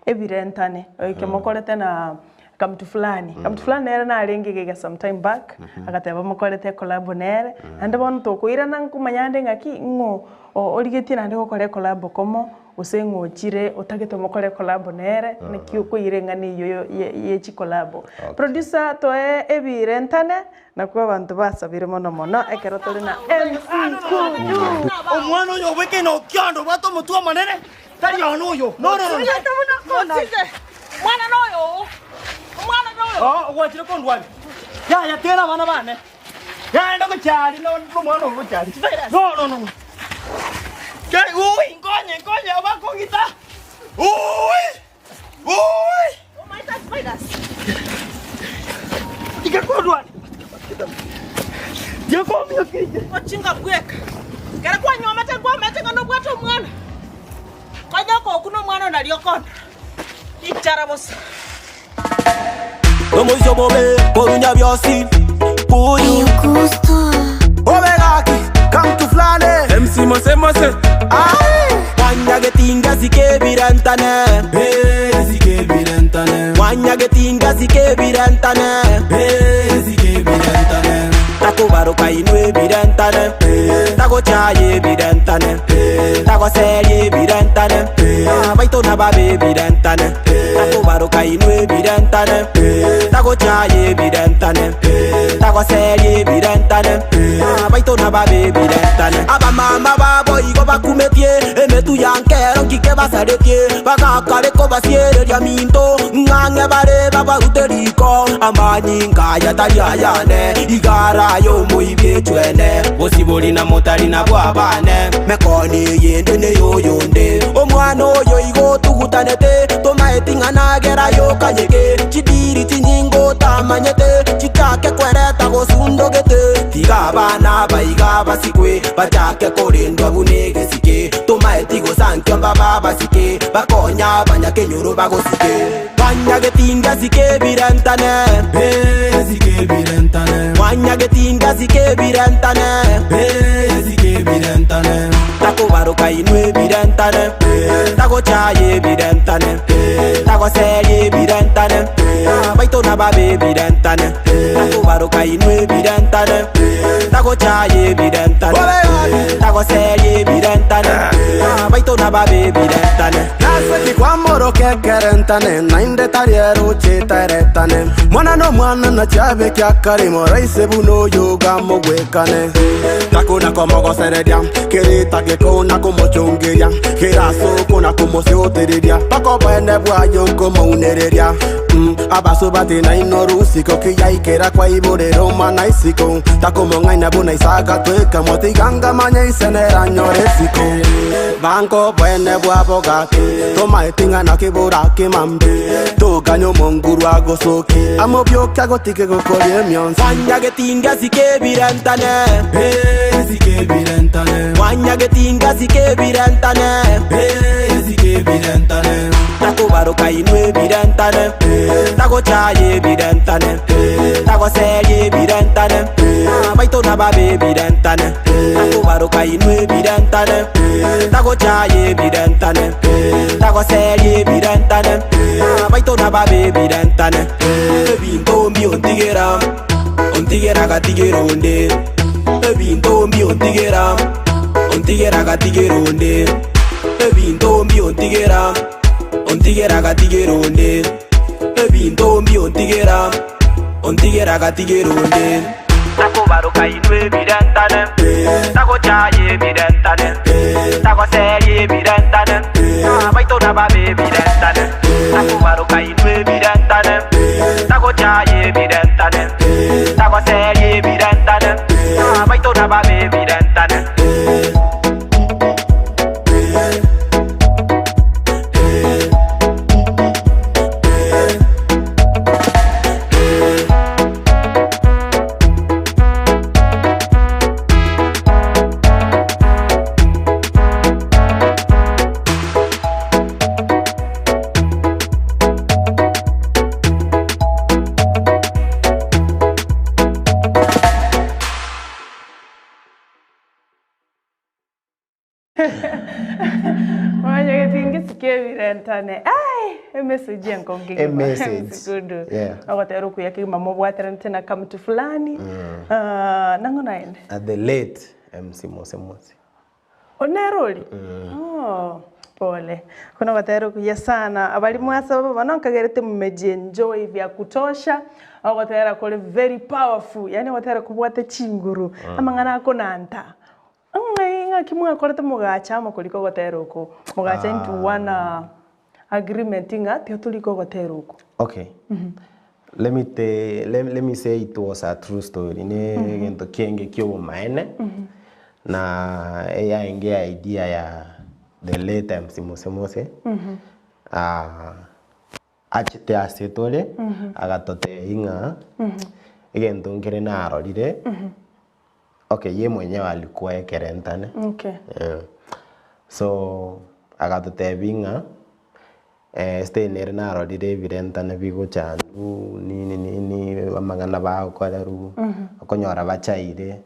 A: ebirentane eke mokorete na Kamtu fulani. Kamtu fulani nere narenge iga iga some time back, agateba mokorete ecollabo nere, naende bono tokoirana nkomanya ande ng'aki ng'o origetie naende gokora ecollabo komo, gose ng'o ochire otagete mokore ecollabo nere, naki okoira eng'ana eywo ye chicollabo. Producer toe ebirentane, nakwo abanto basabire mono mono ekero tore na MC Kudu.
H: Omwana oyo obwekaine okiondo obwate omotwe omonene, Tari oo noyo, nororo.
I: Mwana noyo oo. Omwana noyo.
H: Oo, ogwachire kondwania. Yaya tera abana bane. Yaya gochia aria no nomwana oyo gochia aria. No no no. no. Ke ui nkonye nkonye abakong'ita. Ui! Ui! Tiga kondwania. Tiga komia kije.
I: Ochinga bweka. Kere kwanyuomete nkwamete ng'a nobwate omwana. Konya okokuna omwana nario okona. Inchara bosa.
C: Omoiso bobe korunya biosi Kudu Obe gaki Come to flane
F: MC Mose Mose
C: Aye Wanyagetinga zikebirentane
F: Eh, zikebirentane
C: Wanyagetinga zikebirentane
F: Eh, zikebirentane
C: Takobaroka inwe birentane Tagochaye birentane Tagoserie birentane Abaito nababe birentane Takobaroka inwe birentane Tagochaye birentane Tagoserie birentane. birentane Abaito na babe birentane Abamama babo igo bakumetie Emetu ya nkero nkike basaretie Bagakare kobasiereria minto Ng'ang'e bare babarute riko Amanyinga aya tari ayane Igara y'omoibi echwene Bosibori na motari nabwo abane Mekoni eyende neyoyonde Omwana oyo igo otugutanete Tomaeti ng'a nagera yokanyeke Chidiri chinyinge otamanyete Chichake kwereta gosundogete Tiga abana aba iga basikwe Bachake korendwa buna egesike Tomaeti gosankio mbabe abasike Bakonye abanyakenyoro bagosike Mwanyagetinga sike ebirentane Eh, sike ebirentane Mwanyagetinga sike ebirentane Eh, sike ebirentane Takobaroka inwe ebirentane Tagochaya ebirentane Tagoseria ebirentane Abaito nababe ebirentane Takobaroka inwe ebirentane Tagochaya ebirentane Tagoseria ebirentane Abaito nababe ebirentane
J: Nase ki kwamoroka ekerentane, naende tari eroche eteretane? Mwana nomwana nachiabe kiakarimo, raise buna oyo gamogwekane. Takona komogosereria, kerita gekona komochongeria, kerasokona komosiotereria, mpaka oboene bwaye nkomounereria. Mm, abasubati nainwe orusiko, kiyaikera kwaiborera omwana isiko, takomong'aina buna Isaka tweka, motiga ngamanya ise nere anyore esiko. Banka oboene bwabo gaki, tomaeti ng'a naki borake mambi, toganya omonguru agosokie, amobioke agotige gokoria emionsi.
C: Mwanyagetinga sike ebirentane
J: Eh, sike ebirentane.
C: Mwanyagetinga sike ebirentane
J: Eh, sike ebirentane.
C: Takobaroka inwe ebirentane Tagochaya ebirentane Tagoseria ebirentane Abaito nababe ebirentane Takobaroka inwe ebirentane Tagochaya ebirentane Tagoseria ebirentane Abaito nababe ebirentane Ebinto mbi ontigera Ontigera gatigera onde Ebinto mbi ontigera Ontigera gatigera onde Ebinto mbi ontigera Ontigera gatigera onde Ebinto mbi ontigera Ontigera gatigera onde Takobaroka inwe ebirentane Tagochaya ebirentane Tagoseria ebirentane Abaito nababe ebirentane Takobaroka inwe ebirentane Tagochaya ebirentane Tagoseria ebirentane Abaito nababe ebirentane
A: Mwanyagetinga isiko ebirentane ai emessage enkonge kegima
B: Emessage.
A: Sikudu.
B: Yeah.
A: Ogotera okuya kegima mobwateranete na kamtu fulani Ah, nang'o naende
B: At the late MC Mose Mose.
A: Onere ori? Oh, pole. Kuna ogotera okuya sana. Abari mwasaba bono nkagerete mumejienjoy vya kutosha. Ogotera kore very powerful. Yaani ogotera kobwate chinguru. Amang'ana akonanta. Ng'ai ng'aki mwakorete mogacha amo korika ogotera oko. Mogacha into one agreement ng'a tiga torike ogotera oko.
B: Okay. Let me te, let, let me say it was a true story. Ne gento kienge kiobomaene. Na eyaenge idea ya the late MC Mose Mose. Ah, achete ase tore agatotebia ng'a egento nkere narorire okay ye mwenyewe alikuwa ekerentane
A: Okay.
B: Yeah. So agatotebia ng'a eh, stay nere narorire ebirentane bigochandu nini nini amang'ana bagokorerwa okonyora bachaire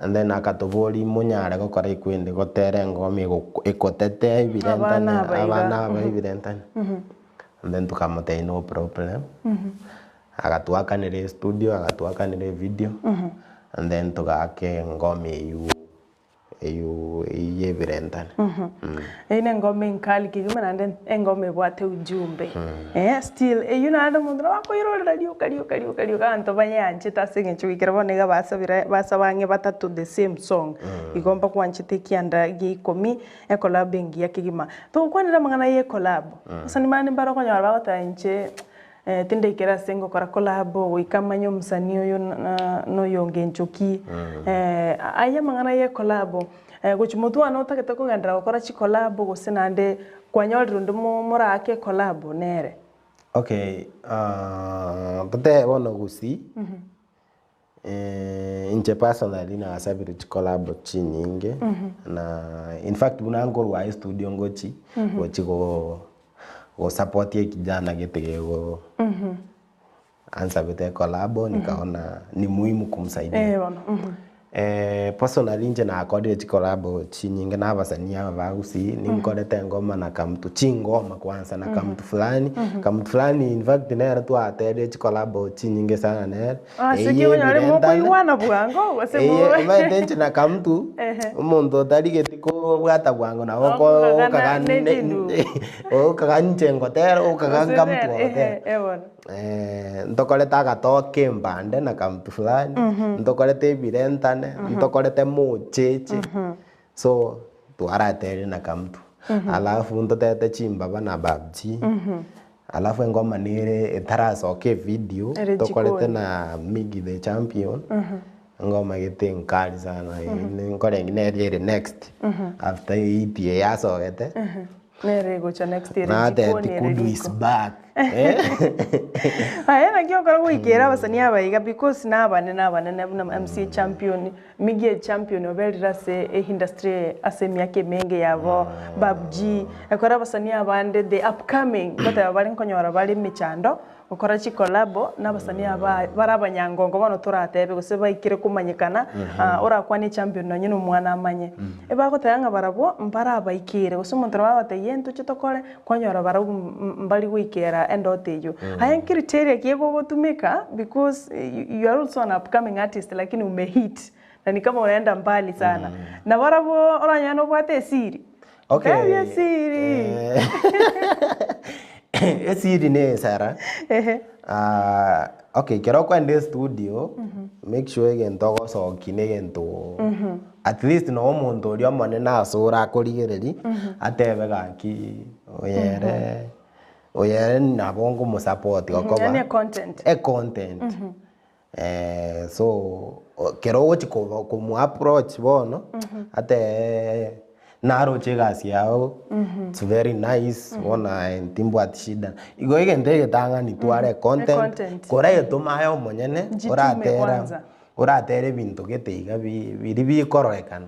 B: and then akatoboria monyare gokora ekwende gotera engoma ego- ekotetea ebirentane
A: Abana aba iga.
B: abana aba ebirentane and then tukamotebia no problem agatuakanera estudio agatuakanera evideo and then togaka engoma eywo. Eywo eywo y'ebirentane.
A: Eyio nengoma enkali kegima naende engoma ebwate ujumbe. Eh, still eyio naende omonto nabo akoirorera rioka rioka rioka rioka abanto bayeanchete ase eng'encho goikera bono iga basabire basaba ang'e batato the same song. Igo mbakwanchete ekianda gia ikomi, ecollab engiya kegima. Togokwanera amang'ana ya ecollab, abasani bande mbare okonyora bagoteba inche Tindaikera ase ngokora collabo goika manye omosani oyo noyonge nchoki. Ayio amang'ana ye collabo gochia motwe one otagete kogenderera gokora chicollabo gose naende kwanyorire onde moraake ecollabo nere?
B: Okay, totebe bono gusii, inche personally nasabire chicollabo chinyinge, na in fact buna nkorwa aye studio ngochi, gochi go gosupport ekijana gete gego ansabete ecollabo nikaona ni muhimu kumsaidia.
A: Eh bono mhm.
B: Personally inche nakorire chicollabo chinyinge na abasanii aba ba Gusii, ninkorete engoma na Kamtu, chingoma kwanza na Kamtu fulani, Kamtu fulani in fact nere twaterire chicollabo chinyinge sana nere,
A: Ase
B: eyio
A: ki onyore
B: ebirentane,
A: mokoigwana bwango gose
B: eye
A: mo
B: omanyete inche na Kamtu,
A: Ehe.
B: omonto otarigeti kobwata bwango nabo oko
A: Okogana
B: okaga
A: ne
B: ne
A: chindugu.
B: okaga inche ngotera okaga
A: Gose
B: Kamtu
A: nere
B: ogotera.
A: ehe eh bono.
B: Ntokorete agatoke embande na kamtu fulani, ntokorete ebirentane, ntokorete mocheche, so twaraterire na kamtu. Alafu ntotete chimbaba na babji, alafu engoma nere etarasoka evideo,
A: Ere
B: ntokorete
A: jikoni.
B: na Miggy the champion, engoma gete enkali sana, nkorenge nere ere next after ehit eye yasogete.
A: Nere egocha next ere
B: Nateti
A: jikoni ere
B: Kudu is
A: riko.
B: back. Eh?
A: Aye naki okora goikera abasani aba iga because nabanene abanene buna MC Champion, Miggy Champion oberire ase eindustry eye ase emiaka emenge yabo, Bab G, ekero abasani abande the upcoming ngoteba bare nkonyora bare emechando Gokora chikolabo nabasani aba bare abanyangongo bono toratebe gose baikire komanyekana, orakwane echampion nonye na omwana amanye. Ebagoteba ng'a barabwo mbarabaikere gose omonto nabo agotebi ntoche tokore, kwanyora barabwo mbari goikera endoto eyio. Aye ncriteria ki egogotumeka because you are also an upcoming artist lakini umehit na ni kama unaenda mbali sana. Nabarabwo oranyore nobwate esiri,
B: Okay.
A: Tebia esiri.
B: Eh, esiri ne esara.
A: Ehe.
B: Ah, okay, kero okoenda estudio, make sure egento ogosokia na egento at least nabo omonto oria omonene ase ore akorigereria, atebe gaki oyere oyere nabo nkomosupport gokoba
A: Yaani econtent.
B: econtent. So kero ogochi komo approach bono, atebee naroche egasi yago, it's very nice, bono aye timbwati shida. Igo egento egetang'ani tware econtent,
A: Econtent.
B: koraetome aye omonyene,
A: Jitume
B: oratera
A: kwanza.
B: oratera ebinto gete iga bi biria bikororekana,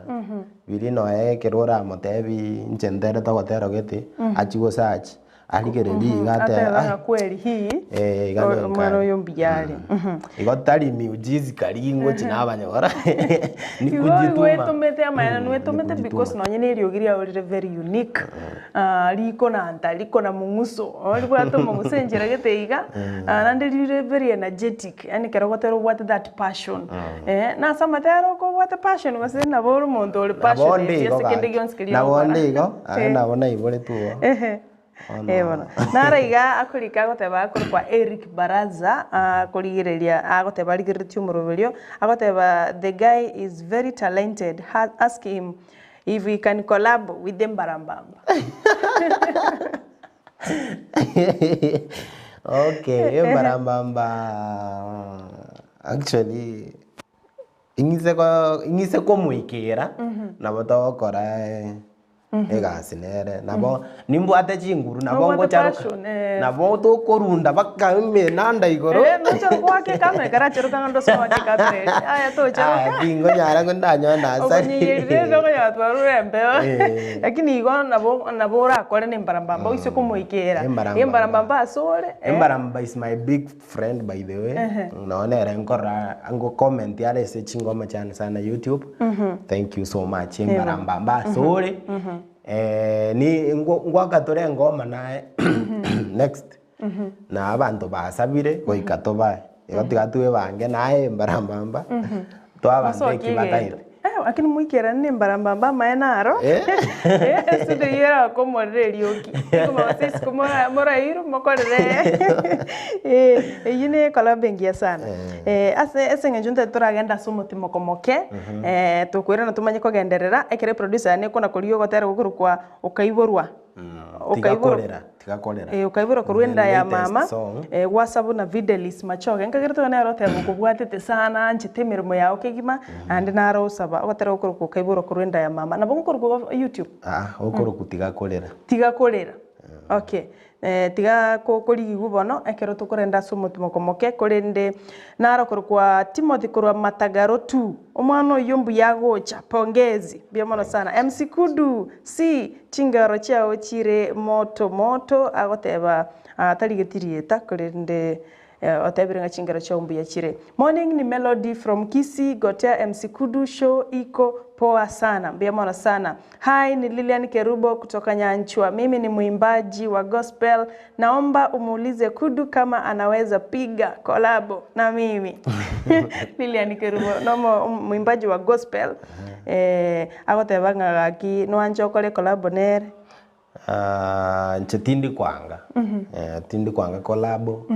B: biria noe ekero oramotebi inche nterete ogotera gete, achie gosearch. Arigereria iga atebe,
A: Atebe
B: "Ai,
A: ng'a kweri hii
B: eh, iga
A: o-
B: nenkare."
A: omwana oyo mbuya are. Mhm.
B: Igo tari miujiza kari ngochi nabanyora ni
A: Igo
B: kujituma.
A: wetomete amaene
B: Mm,
A: nwetomete
B: ni
A: because
B: kujituma.
A: nonye na eriogi riao rire very unique Ah, riko na nta riko na mong'uso oh ribwate omong'uso enchera gete iga Ah, naende rire very energetic yaani ekero ogotera obwate that passion eh, na ase amatera okobwate passion gose nabo ore omonto ore
B: Nabo onde
A: passionate
B: igo
A: ase kende
B: gaki.
A: gionsi keria
B: Nabo
A: ogokora.
B: onde igo, aye
A: Eh.
B: nabo naiboretwe igo.
A: Ehe. Eh bono. Naro iga akorika agoteba akorokwa Eric Baraza akorigereria agoteba arigereretie omoroberio agoteba the guy is very talented ha ask him if he can collab with the Mbarambamba.
B: Okay, Embarambamba actually ing'ise ko ing'ise komoikera nabo togokora egasi nere, nabo nimbwate chinguru nabo
A: Nobwate
B: ngocharoka,
A: passion, eh.
B: nabo tokorunda mpaka emenanda igoro.
A: Eh, nochore goaka ekamera ekaracheroka ng'a ndose goaka ekamera eria, aya tocheroka.
B: Aya tingonyara ngo ndanyore nasari.
A: Okonyeyerire ere okonyora twarure embeo
B: Eh.
A: lakini igo nabo nabo orakore na embarambamba oise komoikera,
B: Embarambamba.
A: embarambamba asore eh.
B: Embarambamba is my big friend by the way, nonye nere nkorora ngo comment are ase chingoma chiane sana YouTube, thank you so much Embarambamba asore, ni ngwaka tore engoma naye next, na abanto basabire goika tobae, igo tiga twebange naye Embarambamba, twabanto
A: Mosokie
B: eki
A: egento.
B: bataete.
A: Lakini moikerane na embarambamba amaene naro, estudio eywo erakomorere erioki, nigo gose isiko mora morairwe mokorere eywo ne ecollab engiya sana. Ase ase eng'encho ntoete toragende ase omotimoko moke, tokoirana tomanye kogenderera, ekero eproducer yane ekona korigia ogotera gokorokwa okaiborwa.
B: Tiga korera, tiga korera.
A: Eh, okaiborwa korwa
B: The
A: enda ya
B: latest
A: mama
B: song.
A: eh, gwasabwa na Fidelis Machoge. Nkagera tobe nere oteba okobwatete sana anchete emeremo yao kegima naende naro osaba ogotera gokorokwa okaiborwa korwa enda ya mama. Nabo gokorokwa igo YouTube?
B: Aa, gokorokwa tiga korera.
A: Tiga korera. Okay. Eh, tiga ko korigigwa bono ekero tokorenda ase omotimoko moke korende naro korokwa Timothy korwa Matagaro 2. Omwana oyio mbuya agocha. Pongezi. Mbuya mono sana. MC Kudu, see. Chingero chiao chire moto moto, agoteba tarigeti rieta korende otebire ng'a chingero chiao mbuya chire. Morning ni Melody from Kisii gotea MC Kudu show iko poa sana. Mbuya mono sana. Hi ni Lilian Kerubo kutoka Nyanchwa. Mimi ni mwimbaji wa gospel. Naomba umuulize Kudu kama anaweza piga kolabo na mimi. Lilian Kerubo nomo mwimbaji wa gospel. Eh, agoteba ng'a gaki noanche okore collabo nere.
B: Ah, inche tindi kwanga Eh, tindi kwanga collabo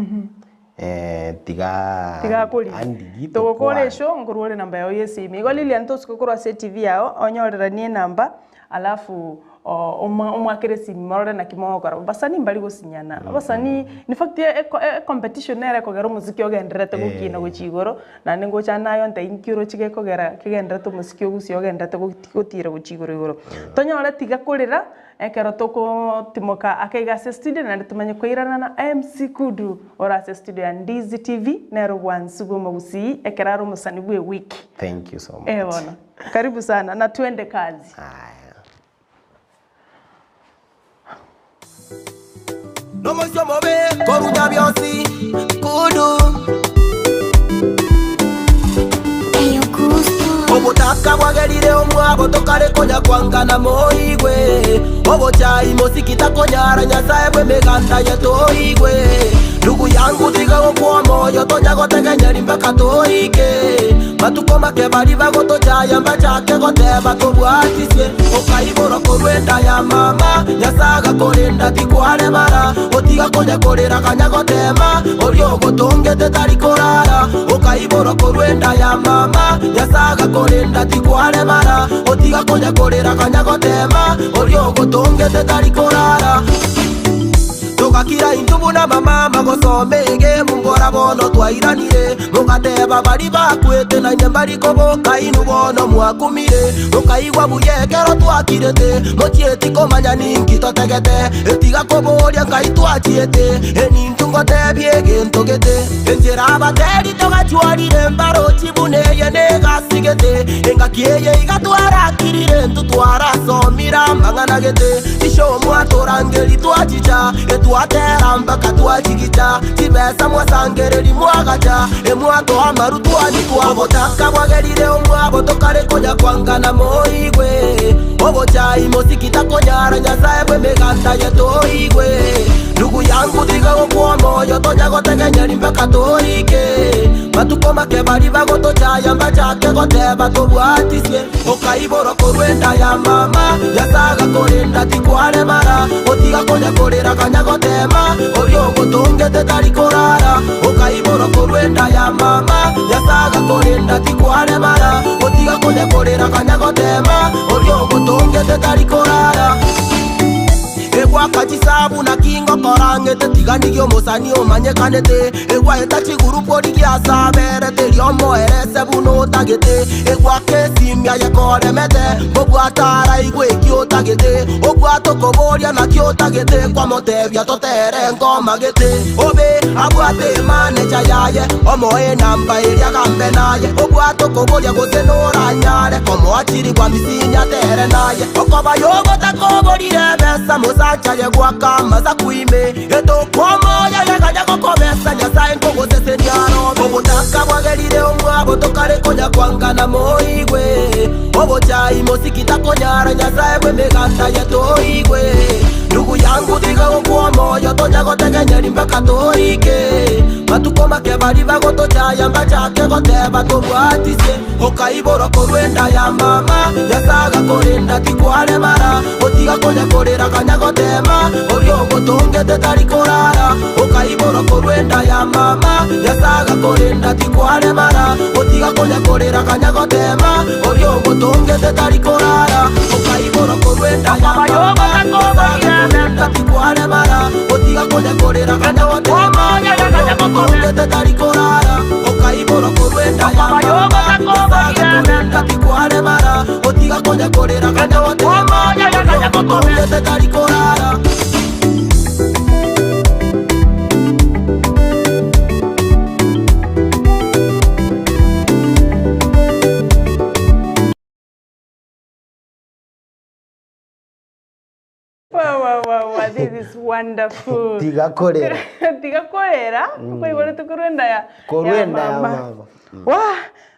B: Eh, tiga
A: Tiga akorire.
B: andigi
A: Togokora
B: tokwane.
A: eshow nkorwa ore enamba yao ya esimi. Igo Lilian tosuke korwa ase etv yao onyoreranie enamba alafu omwakere esimi morore naki mogokora. Abasanii mbari gosinyana, abasanii in fact ecompetition nere ekogera omosiki ogendererete gokina gochia igoro, naende ngocha naye ontebie inki oroche gekogera kegendererete omosiki ogusie ogendererete gotira gochia igoro igoro. Tonyore tiga korera ekero togotimoka ake iga ase estudio naende tomanye koirana na MC Kudu ore ase estudio ya Ndizi TV nere obwansu bwa omogusii ekero are omosani bwa ewiki.
B: Thank you so much.
A: Eh bono. Karibu sana na twende kazi.
B: Aya.
C: Nomoisio omobe koruta bionsi kudu Obotaka bwagerire omwabo tokare konya kwangana moigwe Obochai mosiki takonyara Nyasaye bw'emeganda ye toigwe Ndugu yangu tiga gokwa omoyo tonya gotegenyeri mpaka toike Matuko make baria bagotochaya mbachake goteba tobwatisie Okaiborwa korwa enda ya mama Nyasae agakorenda tikwarebara Otiga konya korera kanya gotema Oria ogotongete tari korara Okaiborwa korwa enda ya mama Nyasae agakorenda tikwarebara Otiga konya korera kanya gotema Oria ogotongete tari korara Togakira intwe buna amamama gosoma egemu mbora bono twairanire Mogateba baria bakwete nainwe mbari koboka inwe bono mwakumire Mokaigwa buya ekero twakirete mochieti komanya ninki totegete Etiga koboria nkai twachiete enintwe ngotebie egento gete Enchera abateri togachwarire mbarochi buna eye negasi gete Engaki eye iga twarakirire intwe twarasomire amang'ana gete Chishow mwatorangeria twachicha, etwatera mpaka twachigicha, Chibesa mwasangereria mwagacha, emwatoa amaru twanyitwa. Obotaka bwagerire omwabo tokare konya kwangana moigwe, Obochai mosiki takonyara Nyasae bw'emeganda ye toigwe. Ndugu yangu tiga gokwa omoyo tonya gotegenyeri mpaka toike, Matuko make baria bagotochaya mbachake goteba tobwatisie. Okaiborwa korwa enda ya mama, Nyasae agakorenda tikwaremara, Otiga konya korera kanya gotema, Oria ogotongete tari korara. Okaiborwa korwa enda ya mama, Nyasae agakorenda tikwaremara, Otiga konya korera kanya gotema, Oria ogotongete tari korara. Egwaka chisabu naki ngokora ng'ete tiga ndigie omosani omanyekanete Egwaeta chigurupu origie ase aberete erio omoerese buna otagete Egwaka esimi aye koremete mbobwate araigwe eki otagete Obwate okoboria naki otagete kwamotebia totere nkoma gete Obe abwate emaneja yaye omoe enamba eria agambe naye Obwate okoboria gose noranyare komoa chiribu amisini atere naye Okoba yogotakoborire ebesa mosacha aye goaka amasaku ime Etokwa omoyo aye ganya gokobesa Nyasae nkogosesenia arobe Obotaka bwagerire omwabo tokare konya kwangana moigwe Obochai mosiki takonyara Nyasae bw'emeganda aye toigwe Ndugu yangu tiga. Tiga gokwa omoyo tonya gotegenyeri mpaka torike. Matuko make baria bagotochaya mbachake goteba tobwatisie. Okaiborwa korwa enda ya mama, Nyasae agakorenda tikwaremara. Otiga konya korera kanya gotema, oria ogotongete tari korara. Okaiborwa korwa enda ya mama, Nyasae agakorenda tikwaremara. Otiga konya korera kanya gotema, oria ogotongete tari korara. Okaiborwa korwa enda ya mama, Nyasae agakorenda tikwaremara. Otiga konya korera kanya gotema, oria ogotongete tari korara. Okaiborwa korwa enda ya mama, Nyasae agakorenda tikwaremara. Otiga konya korera kanya gotema, oria ogotongete tari korara.
A: Wow, wow, wow, wow. This is wonderful.
B: Tiga korera.
A: Tiga korera. Koiborete korwa enda ya
B: Korwa enda ya mama.
A: Wah,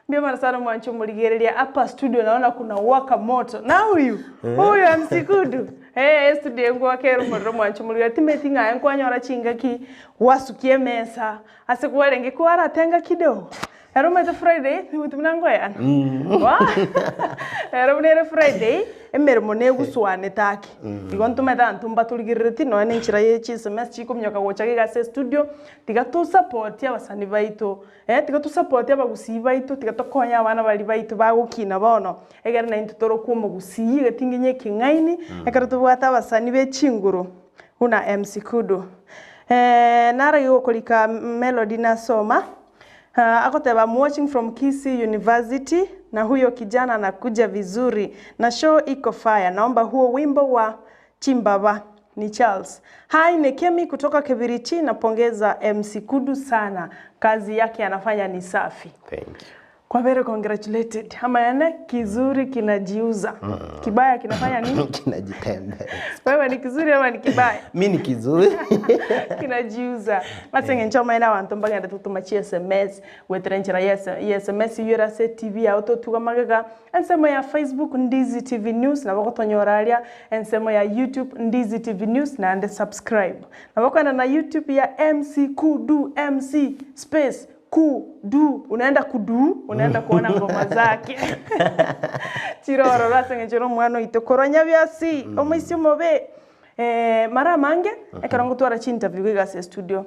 A: mbia mara sana mwancho muligereria hapa studio naona kuna waka moto. Na huyu, huyu MC Kudu. Eh, studio ngwakera omorero mwancho muligereria timeti ng'aye nkwanyora chingaki wasukia emesa ase kwarenge kwaratenga kidogo. Ero omanyete Friday, nigotu buna nkoyana. Wa! Ero buna ere Friday, emeremo neguswanete ake. Igo ntomanyete abanto mbatorigerereti nonya na enchera ye chisms chikominyoka gocha iga ase estudio, tiga tosapotie abasani baito, eh, tiga tosapotie abagusii baito, tiga tokonye abana baria baito bagokina bono, egere naintwe torokwe omogusii egetinginye ekeng'aini, ekero tobwate abasani be chinguru buna MC Kudu. Naro igo gokorika Melody nasoma. Agoteba I'm watching from Kisii University na huyo kijana anakuja vizuri na show iko fire naomba huo wimbo wa Chimbaba ni Charles. Hi ni Kemi kutoka Kibirichi napongeza MC Kudu sana kazi yake anafanya ni safi.
B: Thank you.
A: Kwa very congratulated. Ama kizuri kinajiuza. Kibaya kinafanya nini?
B: Kinajitembeza.
A: Wewe ni kizuri ama ni kibaya?
B: Mi ni kizuri.
A: Kinajiuza. Ase eng'encho omanyene abanto mbagende totoma chi sms, goetera enchera ya ya sms eywo ere ase etv yao totuga magega, ensemo ya Facebook Ndizi TV News nabo ogotonyora aria, ensemo ya YouTube Ndizi TV News naende subscribe. Nabo okogenda na YouTube ya MC Kudu MC space Ku du unaenda kudu unaenda kuona ngoma zake chire ororo ase eng'encho ere omwana oito korwa nyabiasi omoisia omobe mara amange ekero ngotwara chinterview iga ase estudio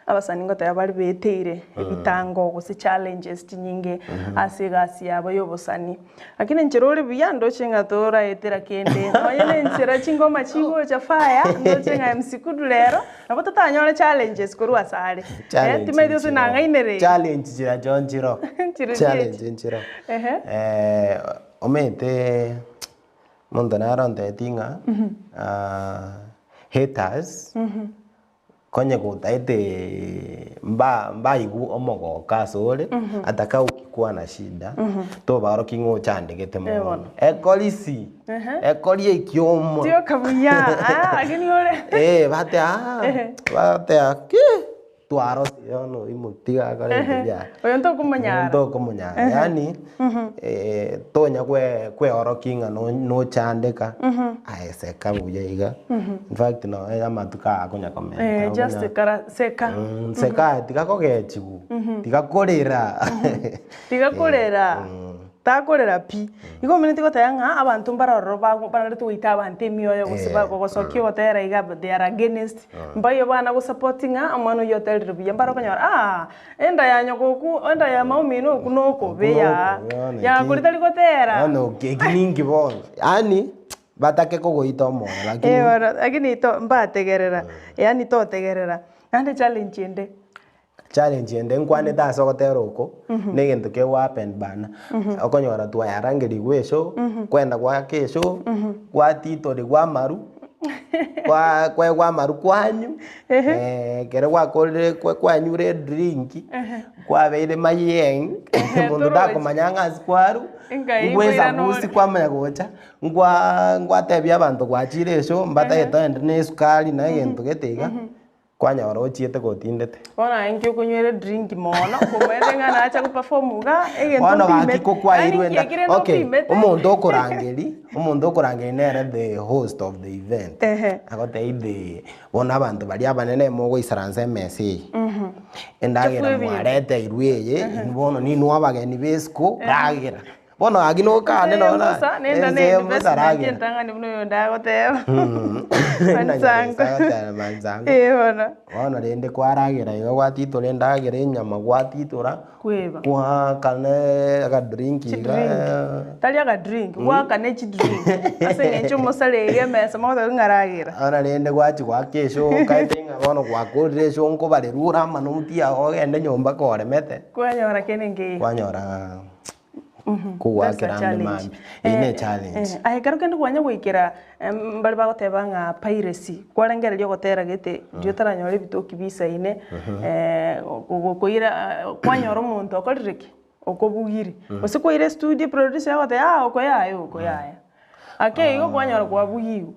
A: abasani ngoteba bare beteire ebitango gose challenges chinyinge ase egasi yabo ya obosani. Lakini enchera ore buya ndoche ng'a toraetera kende nonye na enchera chingoma chigocha fire ndoche ng'a MC Kudu rero Nabo totanyore challenges korwa asare. Eh,
B: Challenge
A: timaeti gose
B: nchiro.
A: nang'ainereire.
B: Challenge chirachio nchiro.
A: Chire
B: Challenge
A: chiachi.
B: nchiro.
A: Ehe.
B: Eh, omanyete monto nare ontebeti ng'a ah, haters konye gotaete mba mbaigwe omogoko asore ata ka ukikuwa na shida tobaorokia ng'a ochandegete
A: Eh,
B: mono.
A: bono.
B: Ekorisi Ekoria ekioma.
A: Tioka buya, ah, lakini ore.
B: Eh, batea ah,
A: Ehe.
B: batea ki twarosire bono oimoki tiga akore ebinto biaye.
A: Oyo ntokomonyara.
B: Ntokomonyara, yaani eh, tonya kwe kweorokia ng'a no- nochandeka, aye seka buya iga. In fact nonye amatuko aya akonya komenta
A: Eh, just
B: okonya
A: kara seka.
B: seka aye tiga kogechiwu, tiga korera.
A: Tiga korera. Takorera pi. Igo omineti goteba ng'a abanto mbare ororo bago banarete goita abanto emioyo gose
B: Eh,
A: bagogosokia ogotera iga they are against, mbaiyo bana gosupport ng'a omwana oyio oterire buya, mbare okonyora aah enda ya nyoko okwo enda ya mama omino okwo nokobe yaa,
B: Bono
A: yakori
B: eki-
A: tari gotera.
B: Bono eki ninki bono, yaani batake kogoita omoyo lakini.
A: Eh bono lakini to mbategerera, yaani totegerera. Naende challenge ende.
B: Challenge ende nkwanete ase ogotera oko, na egento kego happen bana, okonyora twayarangerigwe eshow, kwenda goaka eshow, gwatitorigwa amaru, kwa kwaegwa amaru kwanywa, ekero gwakorire kwa kwanyure edrink, kwabeire mayeng, monto
A: torochi.
B: takomanya ng'a ase kwarwa,
A: Enkai
B: ngwesabusi
A: nkoirana ore.
B: kwamanya gocha, nkwa ngwatebia abanto gwachire eshow, mbatagete ogende na esukari na egento gete iga. Kwanyora ochiete gotindete.
A: Bono aye nki okonywera edrink mono, komaete ng'a nacha go perform iga, egento
B: Bono gaki
A: opimete.
B: ko kwairwe
A: Yaani
B: enda
A: nki eki rende
B: okay,
A: opimete?
B: omonto okorangeri, omonto okorangeri nere the host of the event.
A: Ehe.
B: Agotebia the bono abanto baria abanene mogoisaransa emesa eye, endagera
A: Chafua ebinto.
B: mwareteirwe eye, inwe bono ninwe abageni ba esiko, ragera. Bono gaki nokane
A: Ense
B: nonya
A: y'omusa, nenda
B: ense
A: ne
B: y'omusa
A: investment
B: ragera.
A: entang'ani buna oyonde agoteba.
B: Buna
A: Mansango.
B: Nyasae agoteba mansango.
A: Ee bono.
B: Bono rende kwaragera iga gwatitora endagera enyama gwatitora,
A: Kweba.
B: gwakana akadrink iga.
A: Chidrink. Tari akadrink, gwakana echidrink. Ase eng'encho omosare iga emesa mogoteba ng'a ragera.
B: Bono rende gwachia goaka eshow okaete ng'a bono gwakorire eshow nkobarerwa ore amanoti ago ogende nyomba koremete.
A: Kwanyora kende nkeiyo.
B: Kwanyora ng'a Kogwakera
A: That's a
B: ande
A: challenge.
B: mambia. Eyio ne challenge.
A: Aye ekero kende kwanya goikera mbare bagoteba ng'a piracy, kwarengereria ogotera gete riria otaranyora ebitoki bisaine, gokoira kwanyora omonto okorire ki? Okobugire. Gose kwaira estudio producer agotebia aa oko yaya oko yaya. Ake igo kwanyora kwabugigwe.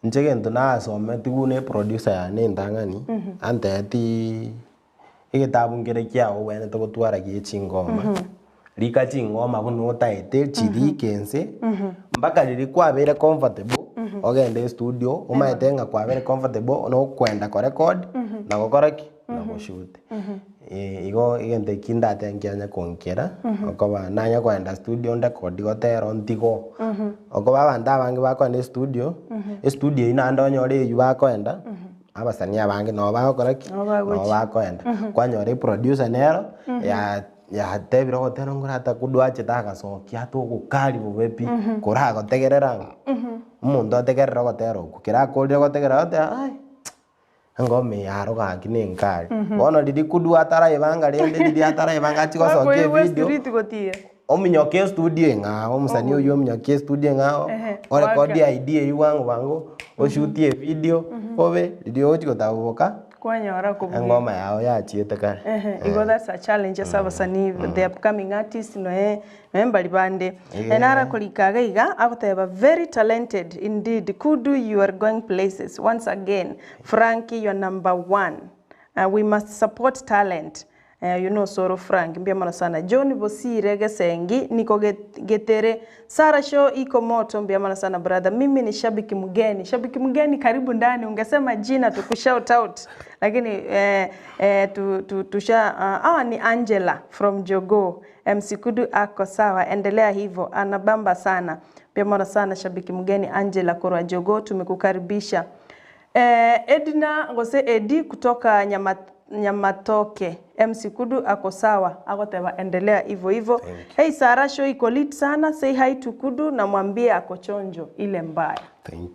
B: Inche egento nasometigwe buna eproducer yane entang'ani, antebetie Egetabu nkere kiao obwenerete gotwara gie chingoma, rika chingoma buna otaete chirike inse, mpaka riria kwabeire comfortable, ogende estudio omanyete ng'a kwabeire comfortable na okwenda korecord na gokora ki? Na goshoot. Igo egento ekio ndatebe nkianya konkera, okoba nanya kogenda studio ndekondi gotera ontigo, okoba abanto abange bakoenda estudio, estudio eywo naende onyore eywo bakoenda. Abasani abange nabo bagokora ki?
A: Nabo bagochia.
B: Nabo bakoenda. Kwanyora eproducer nero, ya- yatebire ogotera ngore atakudwachete agasokia ate ogokari bobe pi, koragotegerera ng'a, omonto ategerere ogotera okwo, kera akorire gotegerera agoteba ai, engoma eye aro gaki na enkari. Bono riria kudwa ataraebanga rende riria ataraebanga achie gosokia
A: Bakoigwa
B: evideo,
A: street gotira.
B: Ominyoke estudio eng'ao, omosani oyio ominyoke estudio eng'ao,
A: Ehe,
B: orekodi
A: goaka.
B: idea eywo bwango bwango, oshutie evideo, obe riria ogochi gotaboboka,
A: Kwanyora kobugia.
B: engoma yago yachiete kare.
A: Ehe, igo that's a challenge ase abasanii, the upcoming artists noe noe mbari bande.
B: Eeh.
A: Nara korika iga iga, agoteba very talented indeed, Kudu you are going places, once again, Frankie you're number one, we must support talent, Oyio nosoro Frank, mbuya mono sana. John Bosire Gesengi, niko getere. Sarah Show iko moto, mbuya mono sana brother. Mimi ni shabiki mgeni. Shabiki mgeni karibu ndani, ungesema jina tuku shout out. Lakini eh, eh, tu, tu, tusha, ah, ni Angela from Jogoo. MC Kudu ako sawa, endelea hivyo, anabamba sana. Mbuya mono sana shabiki mgeni Angela korwa Jogoo, tumekukaribisha. Edna gose Eddy kutoka Nyamatoke, MC Kudu ako sawa, agoteba endelea hivo hivo. Hey Sarah show iko lit sana, say hi to Kudu na mwambie ako chonjo ile mbaya.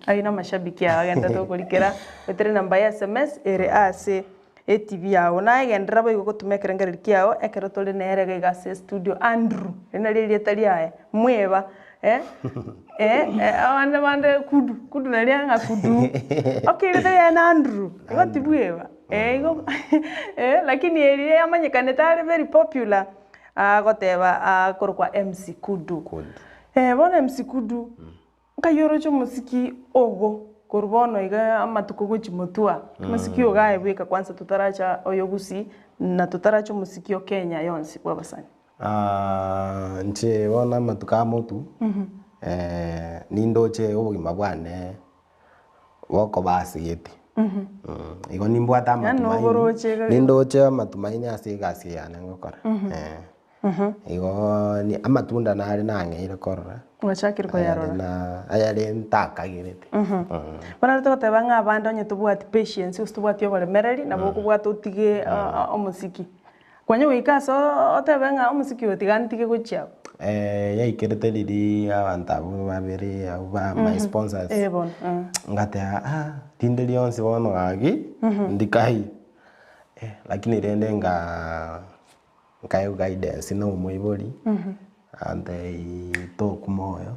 A: Ayio namashabiki ao agende tokorikera oetere enamba ya sms ere ase etv yao. Naye genderera boigo gotuma ekerengererio kiao ekero tore nere iga iga ase estudio Andrew, eri nario erieta riaye, mweba. Eh, eh, eh, abande bande kudu, kudu naria ng'a kudu. Okay, erieta riaye na Andrew, igo tibweba. Eh, igo eh, lakini eriria yamanyekanete are very popular, agoteba akorokwa MC Kudu.
B: Kudu.
A: Eh, bono MC Kudu, nkai oroche omosiki ogo korwa bono iga amatuko gochia motwe, omosiki ogo aye bweka kwanza totaracha oyo Gusii, na totaracha omosiki o Kenya yonsi bwa abasani.
B: Inche bono amatuko a motu, nindoche obogima bwane bokoba ase gete. Igo nimbwate
A: Yaani
B: amatumaini,
A: noboroche iga-
B: nindoche amatumaini ase egasi eye yane ngokora. Igo ni amatunda nare nang'eire korora,
A: Gwachakire
B: ayare
A: koyarora.
B: na ayare ntakagerete.
A: Bono nabo togoteba ng'a abande onye tobwati patience gose tobwati oboremereri, nabo okobwata otige omosiki. Kwanya goika ase otebe ng'a omosiki oyo tiga ntige gochia abwo.
B: Yaikerete riria abanto abwo babere abwo ba my sponsors,
A: Eh bono, eh.
B: ngateba ah rinde rionsi bono gaki ndikai, lakini rende nga nkaegwa guidance na omoibori, antebia tokwa moyo,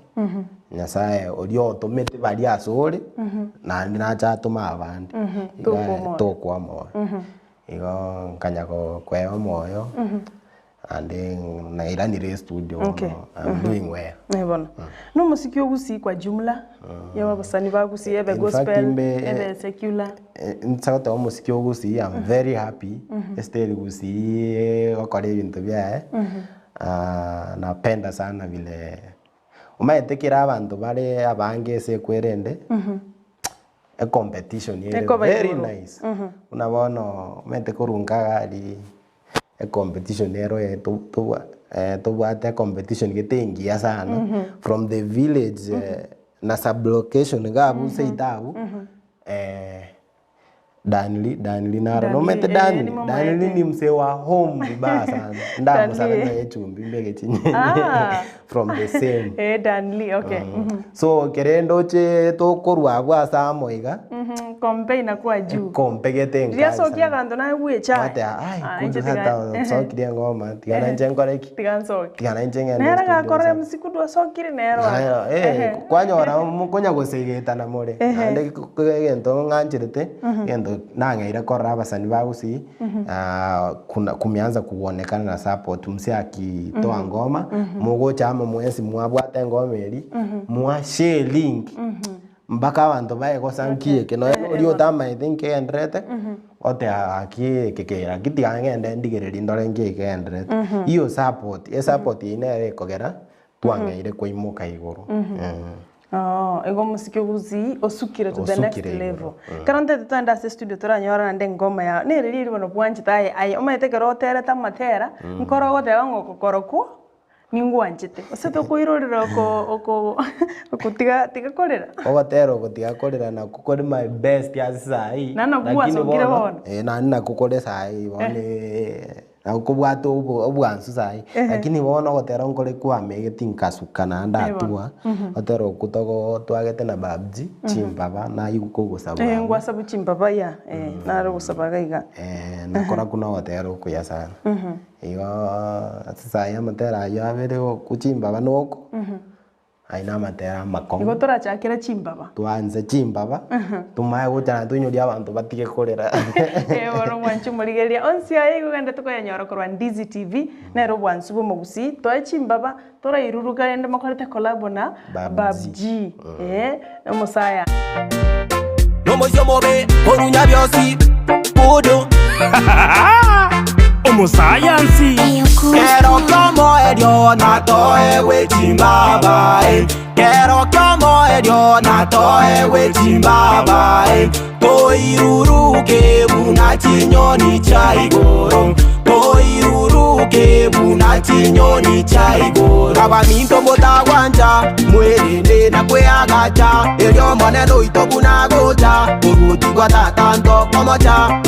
B: Nyasaye oria otomete baria ase ore, naende nache atome abande,
A: Tokwa moyo.
B: tokwa moyo. Igo nkanya koeba omoyo. Ande nairanire estudio bono
A: Okay.
B: I'm doing well.
A: Eh, bono. Na omosiki o Gusii kwa jumla, ya abasani ba Gusii ebe
B: In fact,
A: gospel,
B: imbe-
A: ebe secular.
B: Nse goteba omosiki o Gusii I'm very happy esiteri Gusii egokora ebinto biaye, napenda sana vile omanyete kera abanto bare abange ase ekwerende. Ecompetition ere
A: Ekoba
B: very
A: igoro.
B: nice. Buna bono omanyete korwa nka iga aria ecompetition ero eh to- tobwa tobwate ecompetition gete engiya sana from the village na sublocation iga abwo seito abwo Danly, Danly naro
A: Danly,
B: nomanyete
A: eh,
B: Danly,
A: nimomanyete.
B: Danly ni msee wa home vibaya sana ndamosabe
A: Danly.
B: naye echumbi mbeke chinyeni
A: Ah.
B: from the same
A: Eh, Danly, okay. Mhm.
B: So ekere ndoche tokorwa abwo ase amo iga,
A: Kombe inakuwa juu.
B: kompegete
A: Riria
B: enkari
A: asokia
B: sana.
A: aganto naye bwechae.
B: Gwateba ai
A: Ah,
B: kumbe
A: inche tiga-
B: hata nsokirie engoma tiga nainche nkore ki?
A: Tiga nsoke.
B: Tiga nainche ng'ende
A: Nere
B: studio
A: gakorora
B: nsoke.
A: MC Kudu osokire nero.
B: Naero, eh,
A: Ehe.
B: kwanyora mokonya gosegetana more
A: Ehe.
B: naende egento ng'ancherete egento nang'eire korora abasani ba gusii kuna kumeanza kuonekana na support msee akitoa ngoma mogocha amo mwensi mwabwata engoma eria mwa share link mpaka abanto baye gosa nki eke nonya oria otamaete nkegendererete oteba gaki eke kere gaki tiga ngende ndigererie ndore nki ekegendererete. Hiyo support, esupport eyio nere ekogera twang'eire koimoka igoro.
A: Oo, igo omosike ogusii osukire to the next
B: Osukire igoro,
A: level. Ekero ntaete togende ase estudio toranyore naende engoma yao, nere riria bono bwanchete aye aye omanyete ekero oterete amatera, nkoro ogoteba ng'a ogokorokwo ningwanchete, gose tokoirorera oko oko okotiga tiga korera.
B: Ogotera oko tiga korera nakwo kore my best ase saii,
A: Naende nakwo
B: lakini
A: gwasokire
B: bono,
A: bono.
B: eh naende nakwo kore saii bono Nabo kobwate obwansu saii, lakini bono ogotera nkore kwamegeti nkasuka naende atua, ogotera okwo togo twagete na Babji, chimbaba naye kogosaba
A: Eh,
B: abwo.
A: ngwasabu chimbaba ya, eh, naro gosaba iga iga.
B: Nakora buna ogotera okuya sana. Igo ase saii amatera aywo abere okwo chimbaba noko. Ayio namatera amakong'u.
A: Igo torachakere chimbaba.
B: Twanse chimbaba, tomaye gocha naende toinyorie abanto batige korera.
A: Ee bono mwanche omorigereria onsi aya igo gende tokoyanyora korwa Ndizi TV, nere obwansu bw'omogusii, toe chimbaba, torairuruka rende mokorete collabo na
B: Bab
A: Bab
B: G.
A: G, ee, omosaya.
C: Nomoisio omobe korunya bionsi budu.
H: Omosayansi.
C: Kero ki'omoerio natoegwe chimbaba, eh. Kero ki'omoerio natoegwe chimbaba, eh. Toiruruke buna chinyoni chia igoro, Toiruruke buna chinyoni chia igoro. Abaminto motagwancha, mwerende na kweagacha, erio Omonene oito buna agocha, ogotigwa tata ntokomocha.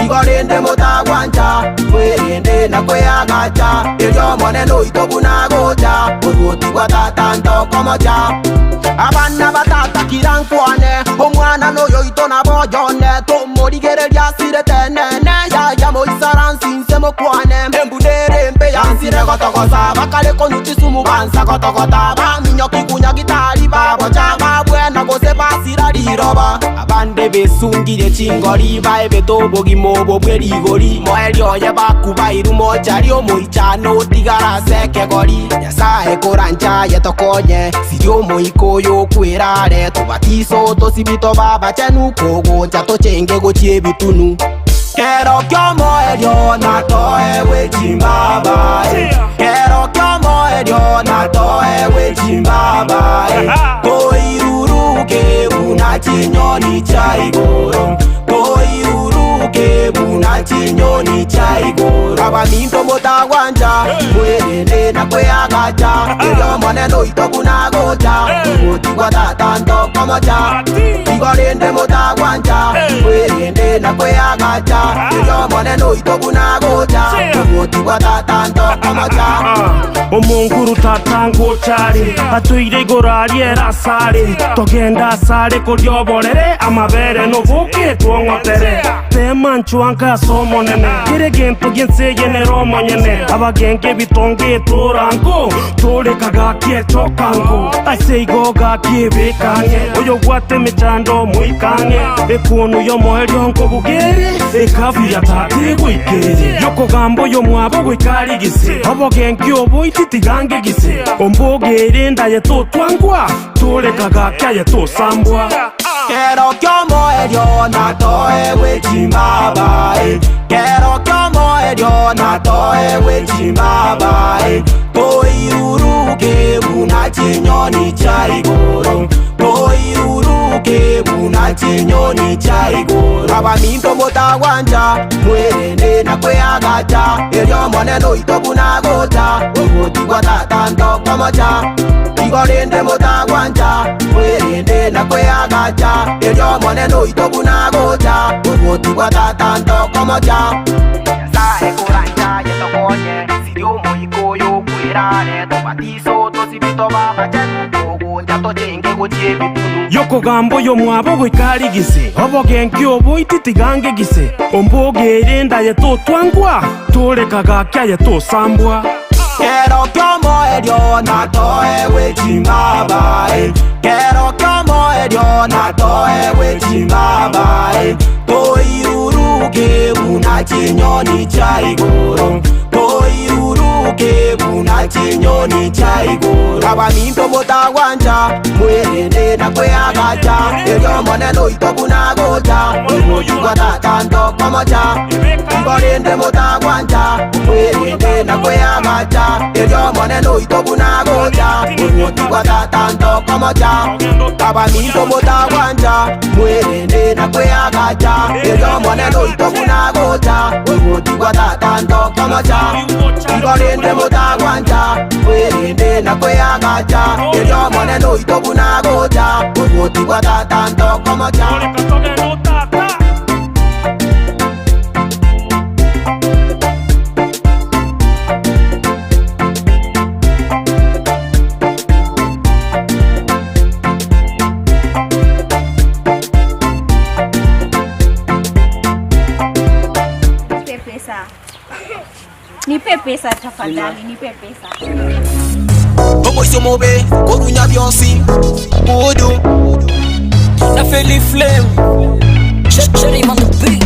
C: Igo rende motagwancha, mwerende na kweagacha, erio Omonene oito buna agocha, ogotigwa tata ntokomocha. Abana ba tata kira nkwane, omwana noyoito nabo oyone, tomorigereria asire tenene, yaya moisaranse inse mokwane, Embu nere embe yansire gotogosa, bakare konywa chisumu bansa gotogota, baminyoki kunya gitari babocha, babwena gose basira riroba. Abande besungirie chingori, baebete obogima obo bwe rigori, moerio oye bakubairwe mochari, omoichano otigare ase ekegori. Nyasae koranche aye tokonye, siria omoika oyo okwerare, tobatise otosibie tobe abachenu, kogocha tochenge gochia ebitunu. Kero ki'omoerio natoegwe chimbaba, eh. Kero ki'omoerio natoegwe chimbaba, eh. Toiruruke buna chinyoni chia igoro, Toiruruke buna chinyoni chia igoro. Abaminto motagwancha, mwerende na kweagacha, erio Omonene oito buna agocha, ogotigwa tata ntokomocha. Igo rende motagwancha, mwerende na kweagacha, erio Omonene oito buna agocha, ogotigwa tata ntokomocha.
K: Omonguru tata ngocha are, Atoeire igoro aria ere asare, Togende asare koria oborere, Amabere noboke twong'otere. Tema nchwanka ase Omonene, Kera egento gi'ense eye nere omonyene, Abagenge ebitonga etora nko, Toreka gaki echoka nko. Ase igo gaki ebeke ang'e, Oyobwate emechando omoike ang'e, Ekonu y'omoerio nkobuga ere, Ekabu ya tata egoika ere, Yokogamba oyomwabo goika arigise, Obogenki oboiti tiga ngegise, Omboga ere ndaye totwangwa, Toreka gaki aye tosambwa.
C: Kero ki'omoerio natoegwe chimbaba, eh. Kero ki'omoerio natoegwe chimbaba, eh. Toiruruke buna chinyoni chia igoro, toiruruke buna chinyoni chia igoro. Abaminto motagwancha, mwerende na kweagacha, erio Omonene oito buna agocha, ogotigwa tata ntokomocha. Igo rende motagwancha, mwerende na kweagacha, erio Omonene oito buna agocha, ogotigwa tata ntokomocha.
L: Nyasae korancha aye tokonye, siria omoika oyo okwerare, tobatiso tosibi tobe abachenu, togocha tochenge gochia ebitunu.
K: Yokogamba oyomwabo goika arigise, obogenki oboiti tiga ngegise, omboga ere ndaye totwangwa, toreka gaki aye tosambwa.
C: Kero ki'omoerio natoegwe chimbaba, eh. Kero ki'omoerio natoegwe chimbaba, eh. Toiruruke buna chinyoni chia igoro, toiruruke buna chinyoni chia igoro. Abaminto motagwancha, mwerende na kweagacha, erio Omonene oito buna agocha, ogotigwa tata ntokomocha. Igo rende motagwancha, mwerende na kweagacha, erio Omonene oito buna agocha, ogotigwa tata ntokomocha. Abaminto motagwancha, mwerende na kweagacha, erio Omonene oito buna agocha, ogotigwa tata ntokomocha. Igo rende motagwancha, mwerende na kweagacha, erio Omonene oito buna agocha, ogotigwa tata ntokomocha.
M: Nipe pesa. Nipe pesa tafadhali, nipe pesa.
C: Omoisio omobe korunya bionsi Voodoo
N: Na Feli Flame Sheri on the beat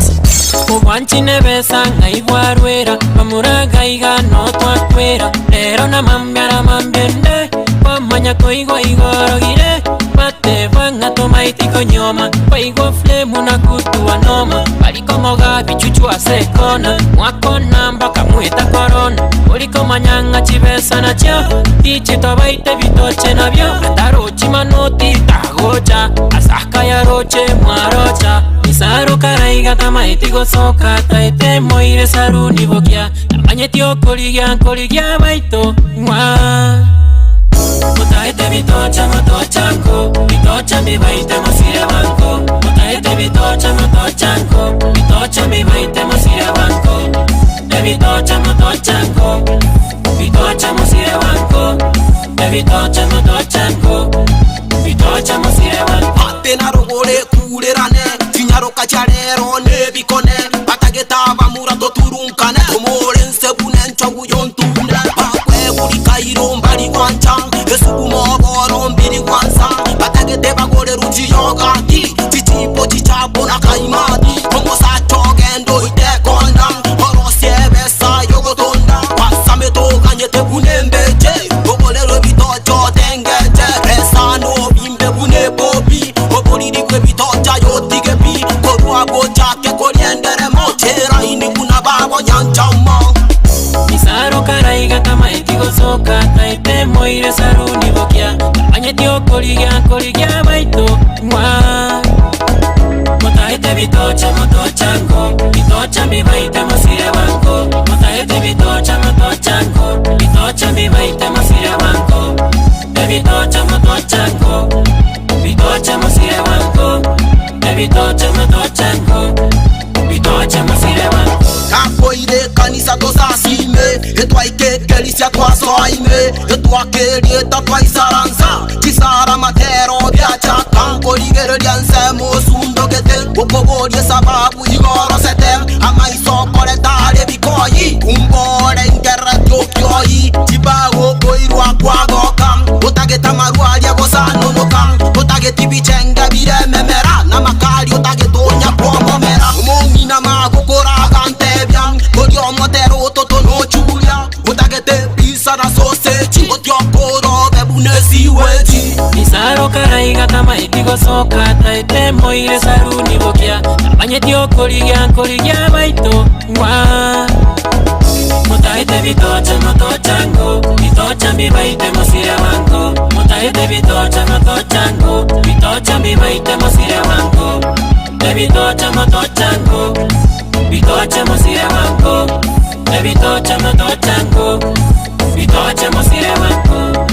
N: Obwanchi nebesa ng'ai bwarwera Bamura iga no twakwera Rero na mambia na mambiende Kwamanya koigwa igoro gire Batebwa ng'a tomaiti konyoma Baigwa flame na kutua noma Barikomoga bichuchu ase ekona Mwakona mpaka mweta korona Orikomanya ng'a chibesa nachio Tichitobaite bitoche nabio Atarochi manoti tagocha Asaka yaroche mwarocha Isaro karaiga tamaeti gosoka Taete moire saruni bokia Tamanyeti okorigia nkorigia baito Mwa Motaete bitocha motochanko Bitocha mbibaite mosire banko Motaete bitocha motochanko Bitocha mbibaite mosire banko Ebitocha motochanko Bitocha mosire banko Ebitocha motochanko Bitocha mosire banko
C: Ate narogore kurerane Chinyaroka chia rero nebikone Batagete abamura toturunkane Tomore nse buna enchogu yontune Bakweguri kairo mbari gwancha Esugumo oboro mbiri gwansa Batagete bagore ruchi yogati Chichipo chichapo na kaimati Omosacha ogende oite konda Orosie ebesa yogotonda Kwasame toganyete buna embeche Oborerwe bitocha otengeche Resa nobimbe buna ebobi Oboriri bwe bitocha yotige pi Korwa bochake korienderemo Cheraini buna babo nyanchamo
N: Misaro karaiga tamaeti gosoka Taete moire saruni bokia Tamanyeti okorigia nkorigia baito Mwa Motaete bitocha motochanko Bitocha mbibaite mosire banko Motaete bitocha motochanko Bitocha mbibaite mosire banko Ebitocha motochanko Bitocha mosire banko Ebitocha motochanko Bitocha mosire banko
C: Nakoire kanisa tosasime Twaika ekerisia twasoa ime, Etwaka erieta twaisaransa, Chisara amatero biachaka, Nkorigereria ensemo osundogete, Gokoboria esababu igo orosete, Amaiso okoreta are ebikoi, Kumbe ore nkereti okioi, Chibago okoirwa kwagoka, Otagete amarwa aria gosanonoka, Otageti bichenge bire ememera, Namakari otagete onya kwomomera, Omong'ina magokoraga ntebia, Toria omotero ototo nochuria, Otagete pizza na sausage, Otioka orobe buna esiweji.
N: Isaro karaiga tamaeti gosoka taete moire saruni bokia tamanyeti okorigia nkorigia baito ngwa Motaete bitocha motochango bitocha mbibaite mosire wango Motaete bitocha motochango bitocha mbibaite mosire wango Ebitocha motochango bitoche mosire wango Ebitocha motochango bitoche mosire wango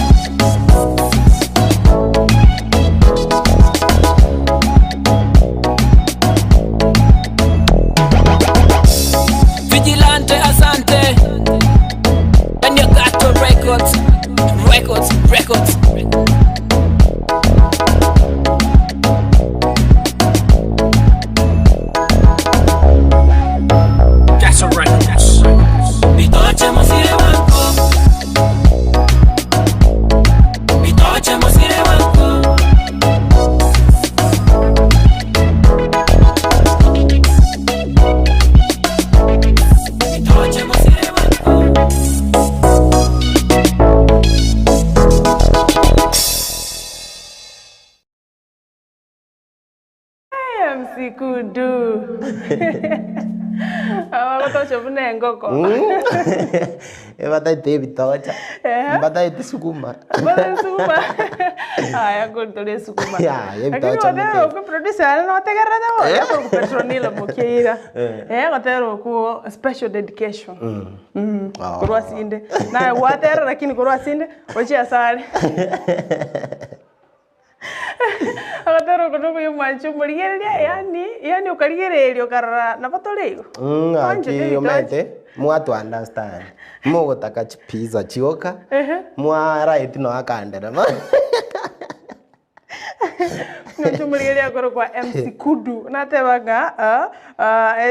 N: Vigilante Asante And you got the records Records, records
K: That's a records.
N: Bitoche mosire wango Bitoche mosire wango Bitoche mosire wango
A: MC Kudu. Abagotocha buna engoko.
B: Ebataete ebitocha
A: Ehe.
B: mbataete sukuma
A: Bata sukuma. Aya ngotore sukuma.
B: Ya,
A: Lakini
B: ebitocha
A: gotera okwo producer are notegerete bo. Yako Petronila Mukeira.
B: Eh.
A: Eh gotera okwo special dedication.
B: Mm.
A: Mm. Korwa sinde. Naye gwatera lakini korwa sinde ochia sare. Agatera okwo nokoyo mwancho omorigereria yani yani okarigereria okarora nabo tore igo. Wanchete
B: Aki
A: ebitocha.
B: omanyete mwatu understand mogotaka chipizza chioka
A: Ehe.
B: mwa right no akanderema
A: Nchumurigeria akoro kwa MC Kudu natebaga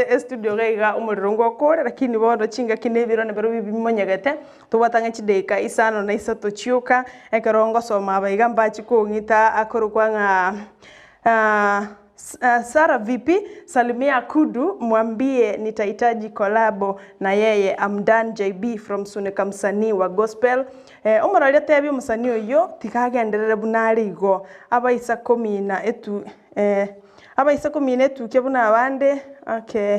A: estudio gaiga omorero ngwakore lakini bono chingaki na ebiro nabiro bibimonyegete tobwatang'a chidaika isano na isato chioka ekero ngosoma abaiga mbachi kong'ita akorokwa ng'a Sara vipi salimia Kudu mwambie nitahitaji kolabo na yeye Amdan JB from Sunika msanii wa gospel eh, omoraria tebi omusanii oyo tigagenderere buna are igo abaisa komina etu eh, abaisa komina etukia buna abande okay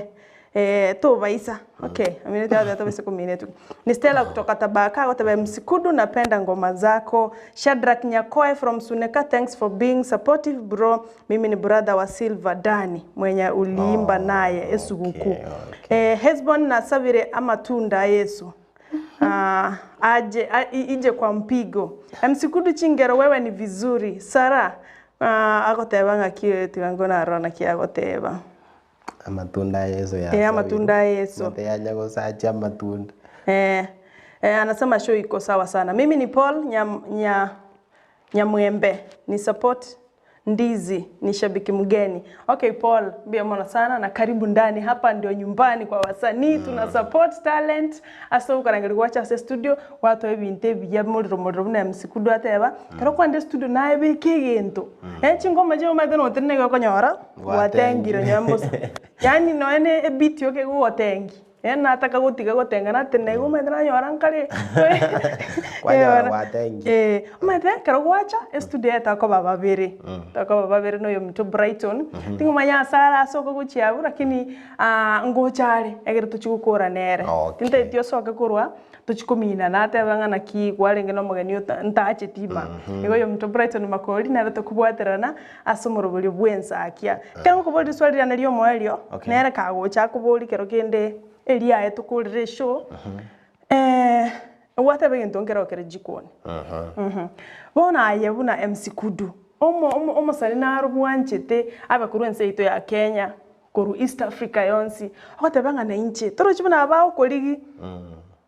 A: eh, tobaisa okay aminete mm. tobaisa komina etukia ni Stella kutoka Tabaka gotebe MC Kudu napenda ngoma zako Shadrack Nyakoe from Suneka thanks for being supportive bro mimi ni brother wa Silver Dani mwenye uliimba naye esuguku
B: okay, okay.
A: Eh, Hesbon na Savire amatunda Yesu Ah, aje a, ije kwa mpigo MC Kudu Chingero wewe ni vizuri Sara ah, agoteba ng'aki tiga narora naki agoteba
B: amatunda ya Yesu ya
A: Eh, amatunda ya Yesu.
B: mateyanya gosacha amatunda
A: Eh, eh, anasema show iko sawa sana. Mimi ni Paul Nyam, nya, Nyamwembe ni support Ndizi ni shabiki mgeni. Okay Paul, mbia mwana sana na karibu ndani. Hapa ndio nyumbani kwa wasanii mm. Tuna support talent ase ukarangeri gwacha ase studio watoe ebinto ebiya morero morero buna MC Kudu ateba kero kwande studio naye beka egento eh chingoma chiomate notenene gokonyora gwatengire nyambosa yani noene ebit yoke gogotengi Eh, nataka gotiga gotenga natene igo omanyete nanyora nkare
B: Kwanyora gwatengi.
A: Eh, omanyete ekero gwacha estudio eye tokoba babere tokoba babere na oyo omonto Brighton ting'omanya ase are ase okogochia abwo lakini ah, ngocha are egere tochi gokora nere
B: Okay.
A: tintaeti osoke korwa tochi komina nateba ng'a naki kwarenge na omogeni ota ntacheti ma igo oyo omonto Brighton Makori nere tokobwaterana ase omoroberio bwa ensakia. Ekero ngokoboria riswali riane ria omoerio
B: Okay.
A: nere kagocha akobori kero kende eriaye tokorire eshow gwateba egento nkero kere jikoni bono aye buna MC Kudu omo omo omosani naro bwanchete abe korwa ense yaito ya Kenya korwa East Africa yonsi ogoteba ng'a na inche torochi buna abagokorigi.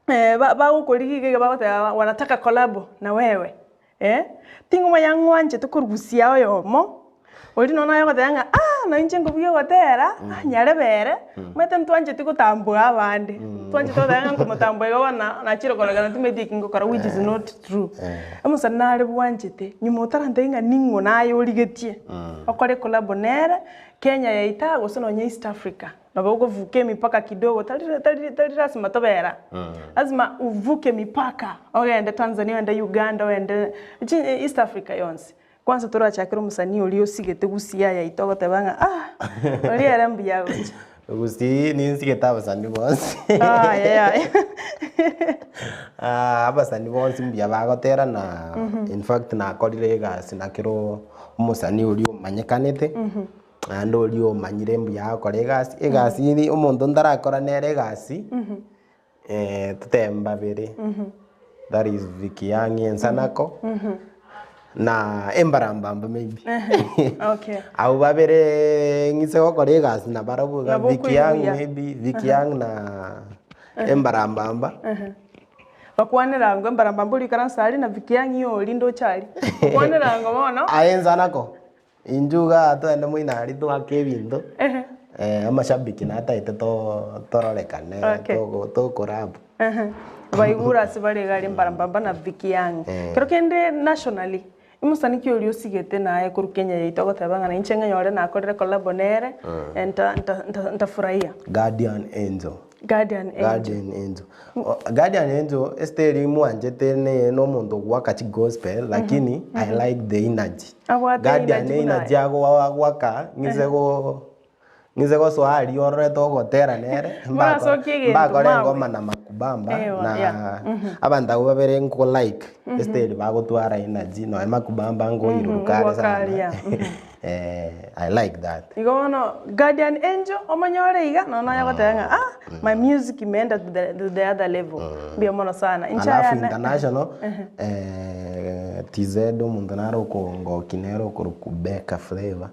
A: Bagokorigia iga iga bagoteba wanataka collabo na wewe eh, ting'omanya ng'wanchete korusia oyomo, oria nonya naye ogoteba ng'a ah na inche nkobugia ogotera, ah nyarebe ere, omanyete ntwancheti gotambua abande, ntwanchete goteba ng'a nkomotambua igo bono nachire kororekana timanyeti eki ngokora which is not true. Omosani nare bwanchete, nyuma otarantebia ng'a ning'o naye origetie, okore collabo nere, Kenya yaito aa gose nonya East Africa. Nabo ogovuka emipaka kidogo, tari tari tari lasima tobera, lazima uvuke mipaka ogende Tanzania ogende Uganda ogende chi East Africa yonsi. Kwanza torachakere omosanii oria osigete gusii aya yaito ogoteba ng'a ah oria ere mbuya agocha.
B: Gusii ninsigete abasani bonsi.
A: Yaya yaya.
B: Ah, abasani bonsi mbuya bagotera na in fact nakorire egasi na kero omosani oria omanyekanete. Naende oria omanyire mbuya agokora egasi, egasi eri omonto ntarakora nere egasi, totebe mbabere, that is Vicky Young Ensanako, na Embarambamba maybe.
A: Okay.
B: Abwo babere ng'ise gokora egasi nabarabwo iga,
A: Nabo
B: Vicky Young
A: okoigwa.
B: maybe, Vicky Young na Embarambamba.
A: Bakwanera ng'o Embarambamba oria oikaranse aria na Vicky Young igo oria ndoche aria. Bakwanera ng'o bono.
B: Aye Ensanako. Intwe igaa twende moino aria twake ebinto, amashabiki nataete tororekane
A: Okay.
B: tokorap.
A: Baigure ase bare iga aria Mbarambamba na Vicky Young. Kero kende nationally, omosani ki oria osigete naye korwa Kenya yaito ogoteba ng'a nainche ng'anyore nakorire collabo nere, nta nta nta ntafurahia.
B: Guardian Angel.
A: Guardian Angel.
B: Guardian Angel. O- Guardian Angel esiteri mwanchete ne nomonto ogwaka chigospel lakini I like the energy.
A: Abwate
B: Guardian
A: energy buna
B: energy ago agwaka ng'ise go ng'ise gosoa aria orore togotera nere
A: Morasokie egento
B: mbakore
A: mawe.
B: engoma na Makubamba
A: Ewa,
B: na
A: yeah.
B: abanto abwo babere nko like esiteri bagotwara energy nonya Makubamba nkoiruruka are
A: Ngwaka
B: sana
A: aria,
B: I like that.
A: Igo bono guardian angel omonyore iga nonya nonya goteba ng'a ah my music imeenda to the, to the other level. Mbuya mono sana. Inche
B: Alafu
A: ayane
B: international TZ omonto nare okongoki nere okorokwa Beka Flavour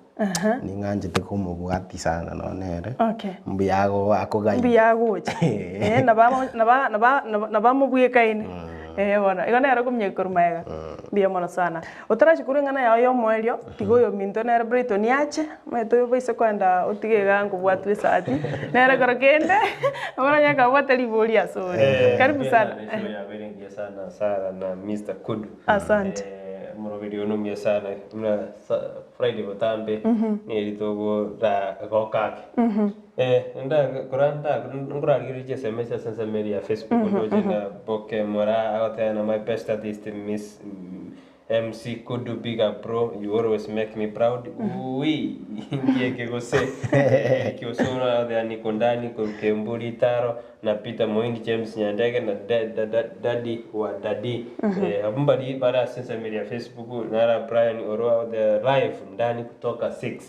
B: ning'anchete komobwati sana nonya nere
A: Okay.
B: mbuya ago akogaini.
A: Mbuya agocha. Eh, nabo nabo nabo nabo amobwekaine. Eh bono, igo nere okominyokia korwa magega. Mbuya mono sana. Otarachia korwa eng'ana yao y'omoerio, tiga oyominto nere Brighton ache, omanyete oyo obaise koenda otige igaa nkobwatwa esati, nere ekero kende, oboranye akabwate ribori ase ore. Karibu sana.
O: Ensemo yabeire engiya sana Sarah na Mr. Kudu.
A: Asante.
O: Eh, omoroberi oyo nomuya sana buna sa- Friday botambe neri togora goka ake. Eh, nda kora nda nkorarigereria chiSMS ase ensemo eria ya Facebook ndoche na Boke Moraa agoteba na my best artist Miss MC Kudu big up bro you always make me proud uuii inki eke gose Eric Osoro agoteba niko ndani korwa Kembu Ritaro na Peter Moindi James Nyandege na Daddy wa Daddy abwo mbari bare ase ensemo eria ya Facebook nara Brian Orwa agoteba live ndani kutoka 6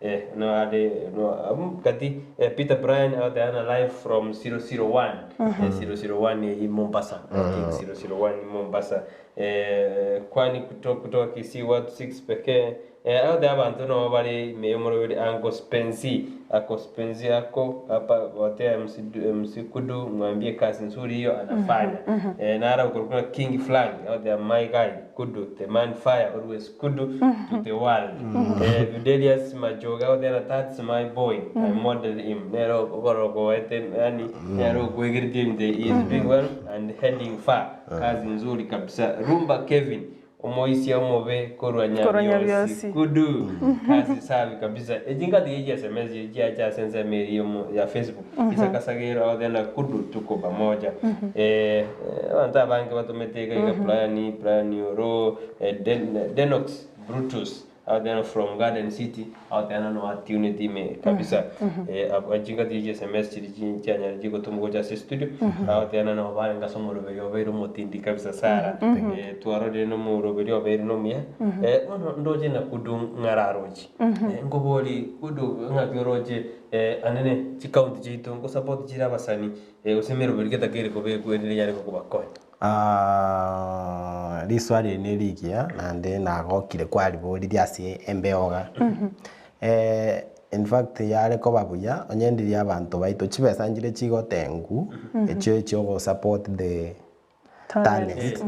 O: Eh, no ade no abwo gati eh, Peter Brian agoteana live from 001 eh, 001 eye Mombasa I think 001 Mombasa eh, kwani kutoka, kutoka Kisii watu 6 pekee eh, agote abanto no bare ime y'omoroberi Uncle Spenzi ako Spenzi ako hapa gotea MC, MC Kudu mwambie kazi nzuri hiyo anafanya eh, nara ukorokuna King Flag agotea my guy Kudu the man fire always Kudu to the world eh, Fidelius Majoga agotea that's my boy I model him nero okorogoete yani nero okwegeretie ebinto he is doing well and heading far kazi nzuri kabisa Rumba Kevin omoisia omobe korwa
A: Korwa
O: Nyabiosi
A: Nyabiosi.
O: Kudu kazi safi kabisa echingati echi SMS chiacha ase ensemo eri yomo ya Facebook isakasagero agotea Kudu tuko pamoja eh, abanto abange batomete iga iga Brian Brian Oro eh, Den, Denox Brutus agotea from Garden City agotea no atunity ime kabisa eh, echingati echi SMS chiri chianyara chigotomwa gocha ase studio agotea no barenge ase omoroberi obeire omotindi kabisa Sara eh, twarorire na omoroberi obeire nomuya eh, bono ndoche na Kudu ng'ararochi eh, nkobori Kudu ng'aki oroche eh, anene chikaunti chiaito nkosupport chire abasani eh, gose emeroberi getakeire kobekwa erinde yare kobakonya
B: Ah, riswali eri nerigiya naende nagokire kwariboririe ase embeoga. In fact yare koba buya onye ndiria abanto baito chibesa nchire chigotengu echio echio go support the talent.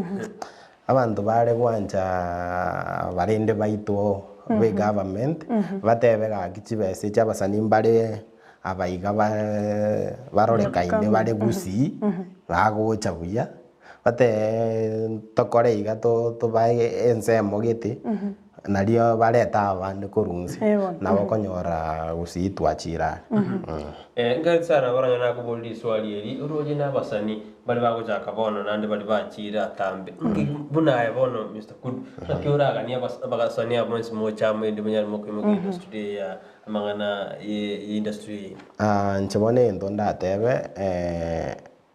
B: Abanto bare gwancha barende baito be government batebe gaki chibesa echi abasani mbare aba iga barorekaine bare gusii bagocha buya batebe tokore iga tobae ensemo gete Nario barete abande korwa inse, nabo okonyora gusii twachire are.
O: Nkaete sana baranyore nakoboria riswali eri, oroche na abasani baria bagochaka bono naende baria bachire atambe. Nki buna aye bono Mister Kudu, naki oraganie abas abasani aba bonsi moche amo erinde monyare mokoimokia industry eye ya amang'ana ye ye industry eye?
B: Inche bono egento ndatebe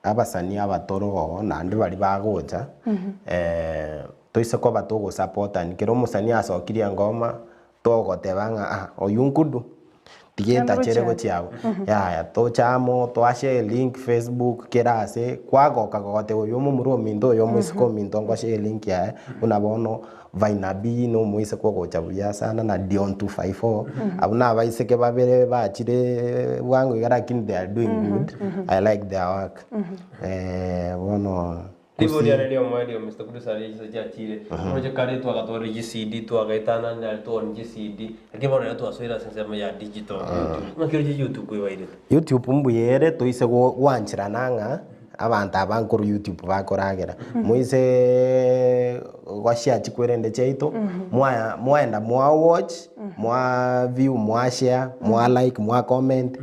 B: abasani abatoro naende baria bagocha, toise koba togosapotani, kera omosani asokirie engoma, togoteba ng'a ah oywo nkudu, tiga etachere gochia abwo, yaya toche amo twashare link facebook kera ase, kwagoka gogoteba oyo omomura ominto oyo omoiseke ominto ngoshare link yaye, buna bono Vainabi na omoiseke ogocha buya sana na Dion 254, abwo na abaiseke babere bachire bwango iga lakini they are doing good, I like their work. Bono
O: Ribo riane riomoerio Mister Kudu sari chisa chiachire oroche kare twagatorire chiCD twagaetanana nari twoni chiCD lakini bono rero twasoire ase ensemo ya digital YouTube ng'aki oroche YouTube koibairete?
B: YouTube mbuya ere toise gwancherana ng'a Abanto aba nkorwa YouTube bakoragera, moise goshare chikwerende chiaito, mwaya mwaenda mwa watch, mwa view, mwa share, mwa like, mwa comment,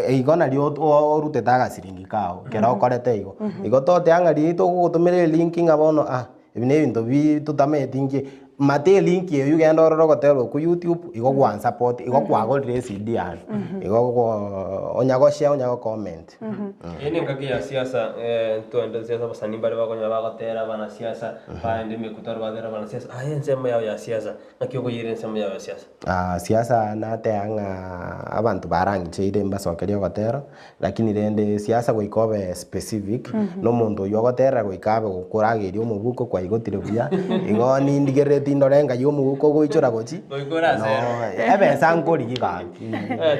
B: igo nario orutete agasiringi kao ekero okorete igo. Igo toteba ng'a riria togogotomera elink ng'a bono ah, ebi na ebinto bi totamanyeti nki, mata elink eywo genda orore ogotera okwo YouTube, igo gwansupport, igo kwagorire ecd yane, igo go onya goshare onya gocomment.
O: Eye nengaki ya siasa, ntogende siasa abasani mbare bakonyora bagotera abanasiasa, baende emekutano batera abanasiasa, aye ensemo yao ya siasa, ng'aki okoyera ensemo yao ya siasa?
B: Siasa nateba ng'a abanto barang'icheire mbasokerie ogotera, lakini rende siasa goika obe specific, na omonto oywo ogoterera goika abe gokorageria omobuko kwaigotire buya, igo nindigerereti ndore ngai omobuko ogoichora gochi,
O: Goika oraserwe.
B: ebesa nkorigia gaki.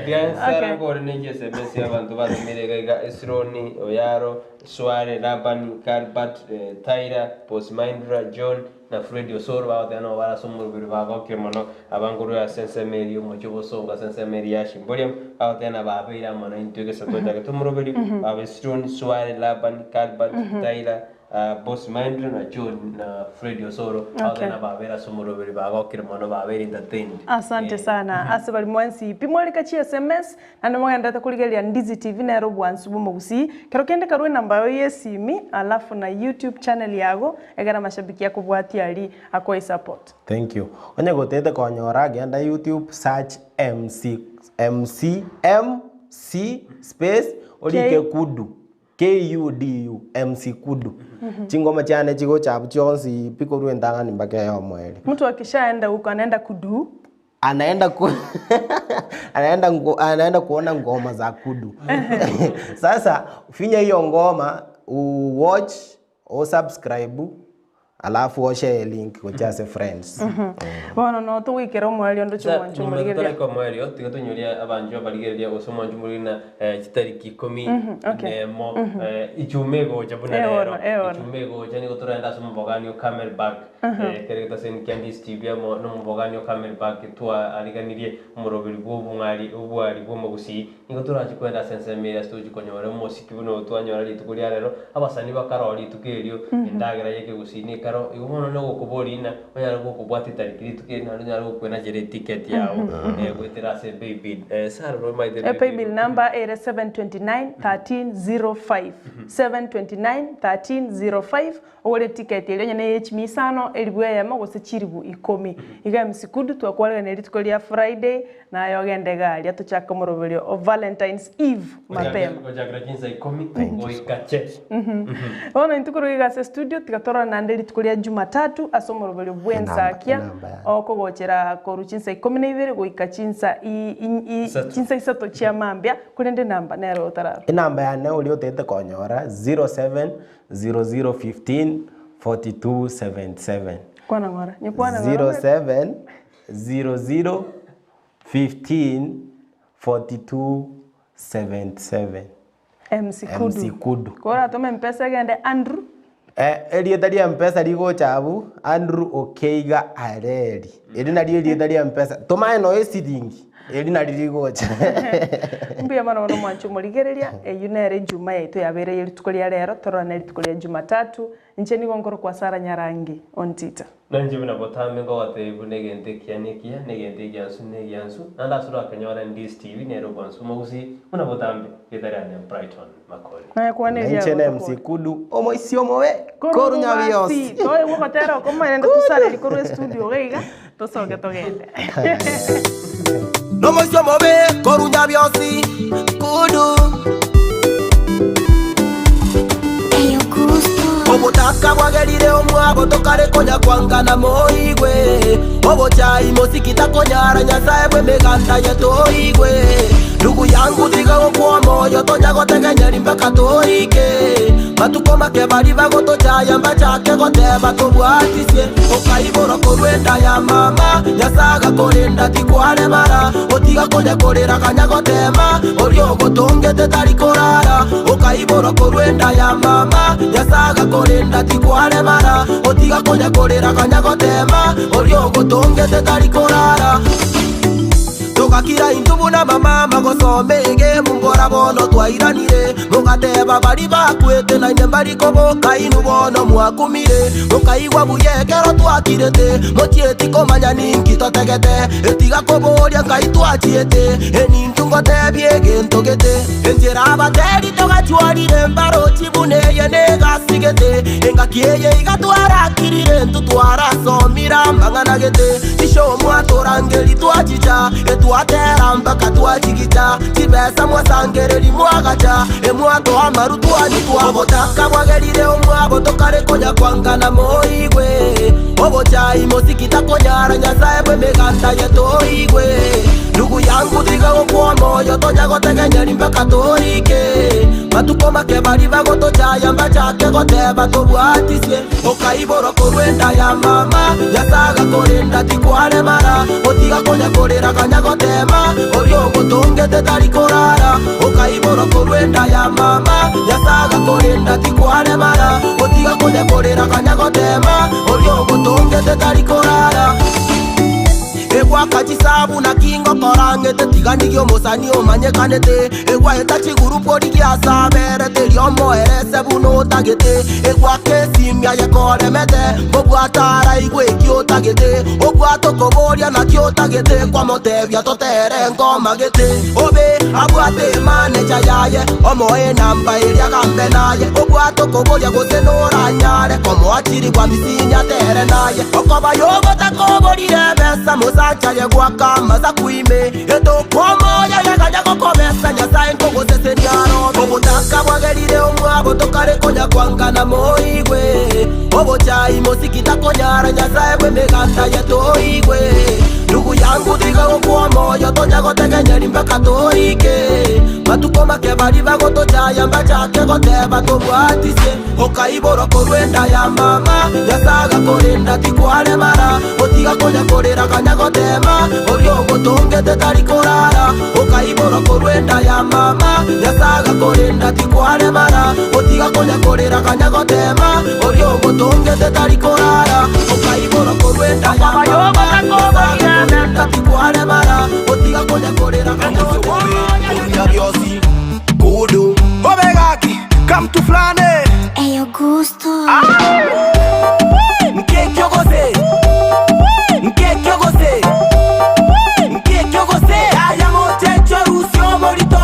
O: Tiga Sara nkore ne chieseme abanto batomire iga iga, Esironi, Oyaro, Suare, Labani, Karbat, Taira, Posmindra, John, na Fredi Osoro bagoteba nabo bare ase omoroberi bagokire mono aba nkorwa ase ensemo eria y'omochie obosongo ase ensemo eria ya Shimborium bagoteba na babeire amo naintwe egesaku twachagete omoroberi baba Esironi, Suare, Labani, Karbat, Taira, Boss Mindra na John na Fred Osoro okay. na babere ase omoroberi bagokire mono babere entertained.
A: Asante sana ase bari mwensi pi mwarika chi sms naende mogenderete korigereria Ndizi TV nere obwansu bw'omogusii kero kende karue enamba yao y'esimi alafu na YouTube channel yago egere amashabiki akobwatie aria akoe support.
B: Thank you. Onye gotete konyora genda YouTube search MC MC MC space orike Kudu. KUDU, MC Kudu. Chingoma chiane chigocha abwo chionsi pi korwa entang'ani mpaka eyomo ere.
A: Mtu akishaenda huko anaenda kudu.
B: Anaenda ku anaenda ngo, anaenda kuona ngoma za Kudu. Sasa finya hiyo ngoma u watch o subscribe Alafu oshare link gochia ase friends.
A: Bono no togoikera omoerio onde
O: Sa
A: chimwancho
O: nyuma
A: morigereria.
O: totaraika omoerio, tiga tonyorie abanchwa barigereria gose omwancho morigereria na eh, chitariki ikomi
A: Okay.
O: nemo eh, ichuma egocha buna
A: Eh,
O: rero
A: bono, eh, bono.
O: ichuma egocha nigo toragende ase omobogani o Camelback eh, kere getaseni kia Ndisi TV amo na omobogani o Camelback twariganirie omoroberi bwa obong'ari obwari bwa omogusii Nigo torache kwenda ase ensemo eria ase togochia konyora omosiki buna oyo twanyora rituko ria rero, abasani bakaroo rituko erio, endagera y'ekegusii nekaro, igo bono nogokoboria ng'a onyare gokobwata etariki rituko erio naende onyare gokwenachera eticket yago goetera ase paybill. Sarah nomaete
A: E paybill number ere 729 1305 729 1305 Ogore etiketi eria onye neye chimia isano, elibu eyemo, gose chilibu ikomi. Iga MC Kudu twakwaregania rituko ria Friday, naye ogende iga aria tochake omoroberio o Valentine's Eve mapema.
O: Gochakera chinsa ikomi goika che.
A: Bono intwe korwa iga ase estudio tiga tororane naende rituko ria Jumatatu ase omoroberio bw'ensakia okogochera korwa chinsa ikomi na ibere goika chinsa chinsa isato chia mambia, korende enamba nero otararora.
B: Enamba yane oria otagete konyora 07 00 15 42 77.
A: Kwana ng'ora. Nyekwana ng'ora.
B: 07 00 15 42 77.
A: MC Kudu.
B: MC Kudu.
A: Koratome mpesa egende Andrew.
B: Eh, erieta ria mpesa rigocha abwo, Andrew Okeiga Areri. Eri nario erieta ria mpesa. Tomae noe esiringi, eri nario rigocha.
A: Mbuya mono mono mwanche omorigereria, eyio nere ejuma yaito yabeire ye rituko ria rero, tororane rituko ria jumatatu. Inche nigo nkorokwa Sarah Nyarangi Ontita.
O: Nainche buna botambe ngogotebia buna egento ekiya nekiya, na egento egiansu negiansu, naende ase orakonyore Ndis TV nere obwansu omogusii, buna botambe, rieta riane Brighton Makori.
A: Naye kwana eria
B: Nainche ne
A: gotokora.
B: MC Kudu, omoisia omobe,
A: Korwa
B: koru
A: Bobasi,
B: Nyabiosi.
A: toegwe ogotera oko moerende tosareri korwa estudio iga iga, tosoke togende.
C: Nomoisia omobe, koru Nyabiosi, Kudu. Obotaka bwagerire omwabo tokare konya kwangana moigwe Obochai mosiki takonyara Nyasaye bw'emeganda ye toigwe Ndugu yangu tiga gokwa omoyo tonya gotegenyeri mpaka toike Matuko make bari bagotochaya mbachake goteba tobwatisie Okaiborwa korwa enda ya mama Nyasaye agakorenda tikwaremara Otiga konya korera kanya gotema Oria ogotongete tari korara Okaiborwa korwa enda ya mama Nyasaye agakorenda tikwaremara Otiga konya korera kanya gotema Oria ogotongete tari korara Togakira intwe buna amamama gosoma egemu mbora bono twairanire Mogateba bari bakwete naende mbari koboka inwe bono mwakumire Mokaigwa buya ekero twakirete mochieti komanya ninki totegete Etiga koboria nkai twachiete enintwe ngotebie egento gete Enchera abateri togachwarire mbarochi buna eye negasi gete Engaki eye iga twarakirire intwe twarasomire amang'ana gete Chishow mwatorangeri twachicha etwatera mpaka twachigicha Chibesa mwasangereri mwagacha emwatoa amaru twanywa twabota Obotaka bwagerire omwabo tokare konya kwangana moigwe Obochai mosiki takonyara Nyasaye bw'emeganda ye toigwe Ndugu yangu tiga gokwa omoyo tonya gotegenyeri mpaka torike Matuko make bari bagotochaya mbachake goteba tobwatisie Okaiborwa korwa enda ya mama Nyasaye agakorenda tikwaremara Otiga konya korera kanya gotema Oria ogotongete tari korara Okaiborwa korwa enda ya mama Nyasaye agakorenda tikwaremara Otiga konya korera kanya gotema Oria ogotongete tari korara Egwaka chisabu naki ngokorang'ete tiga ndigie omosani omanyekanete Egwaeta chigurupu origie ase aberete erio omoerese buna otagete Egwaka esimi aye koremete mbobwate araigwe eki otagete Obwate okoboria naki otagete kwamotebia totere nkomagete Obe abwate emaneja yaye omoe enamba eria agambe naye Obwate okoboria gose noranyare komoa chirigwa misinya atere naye Okoba yogotakoborire ebesa mosacha aye gwaka amasaku ime Etokwa omoyo yeganya gokobesa Nyasaye nkogosesenia arobe Obotaka bwagerire omwabo tokare konya kwangana moigwe Obochai mosiki takonyara Nyasaye bw'emeganda ye toigwe Ndugu yangu tiga gokwa omoyo tonya gotegenyeri mpaka toike Matuko make bari bagotochaya mbachake goteba tobwatisie Okaiborwa korwa enda ya mama Nyasaye agakorenda tikwaremara Otiga konya korera kanya gotema Oria ogotongete tari korara Okaiborwa korwa enda ya mama Nyasaye agakorenda tikwaremara Otiga konya korera kanya gotema Oria ogotongete tari korara Okaiborwa korwa enda ya mama Nyasaye agakorenda tikwaremara Otiga konya korera kanya gotema
J: Kudu Obegaki Come to Flane
D: Eyo gusto.
C: Nkekyogose Nkekyogose Nkekyogose Aya mochecho rusio morito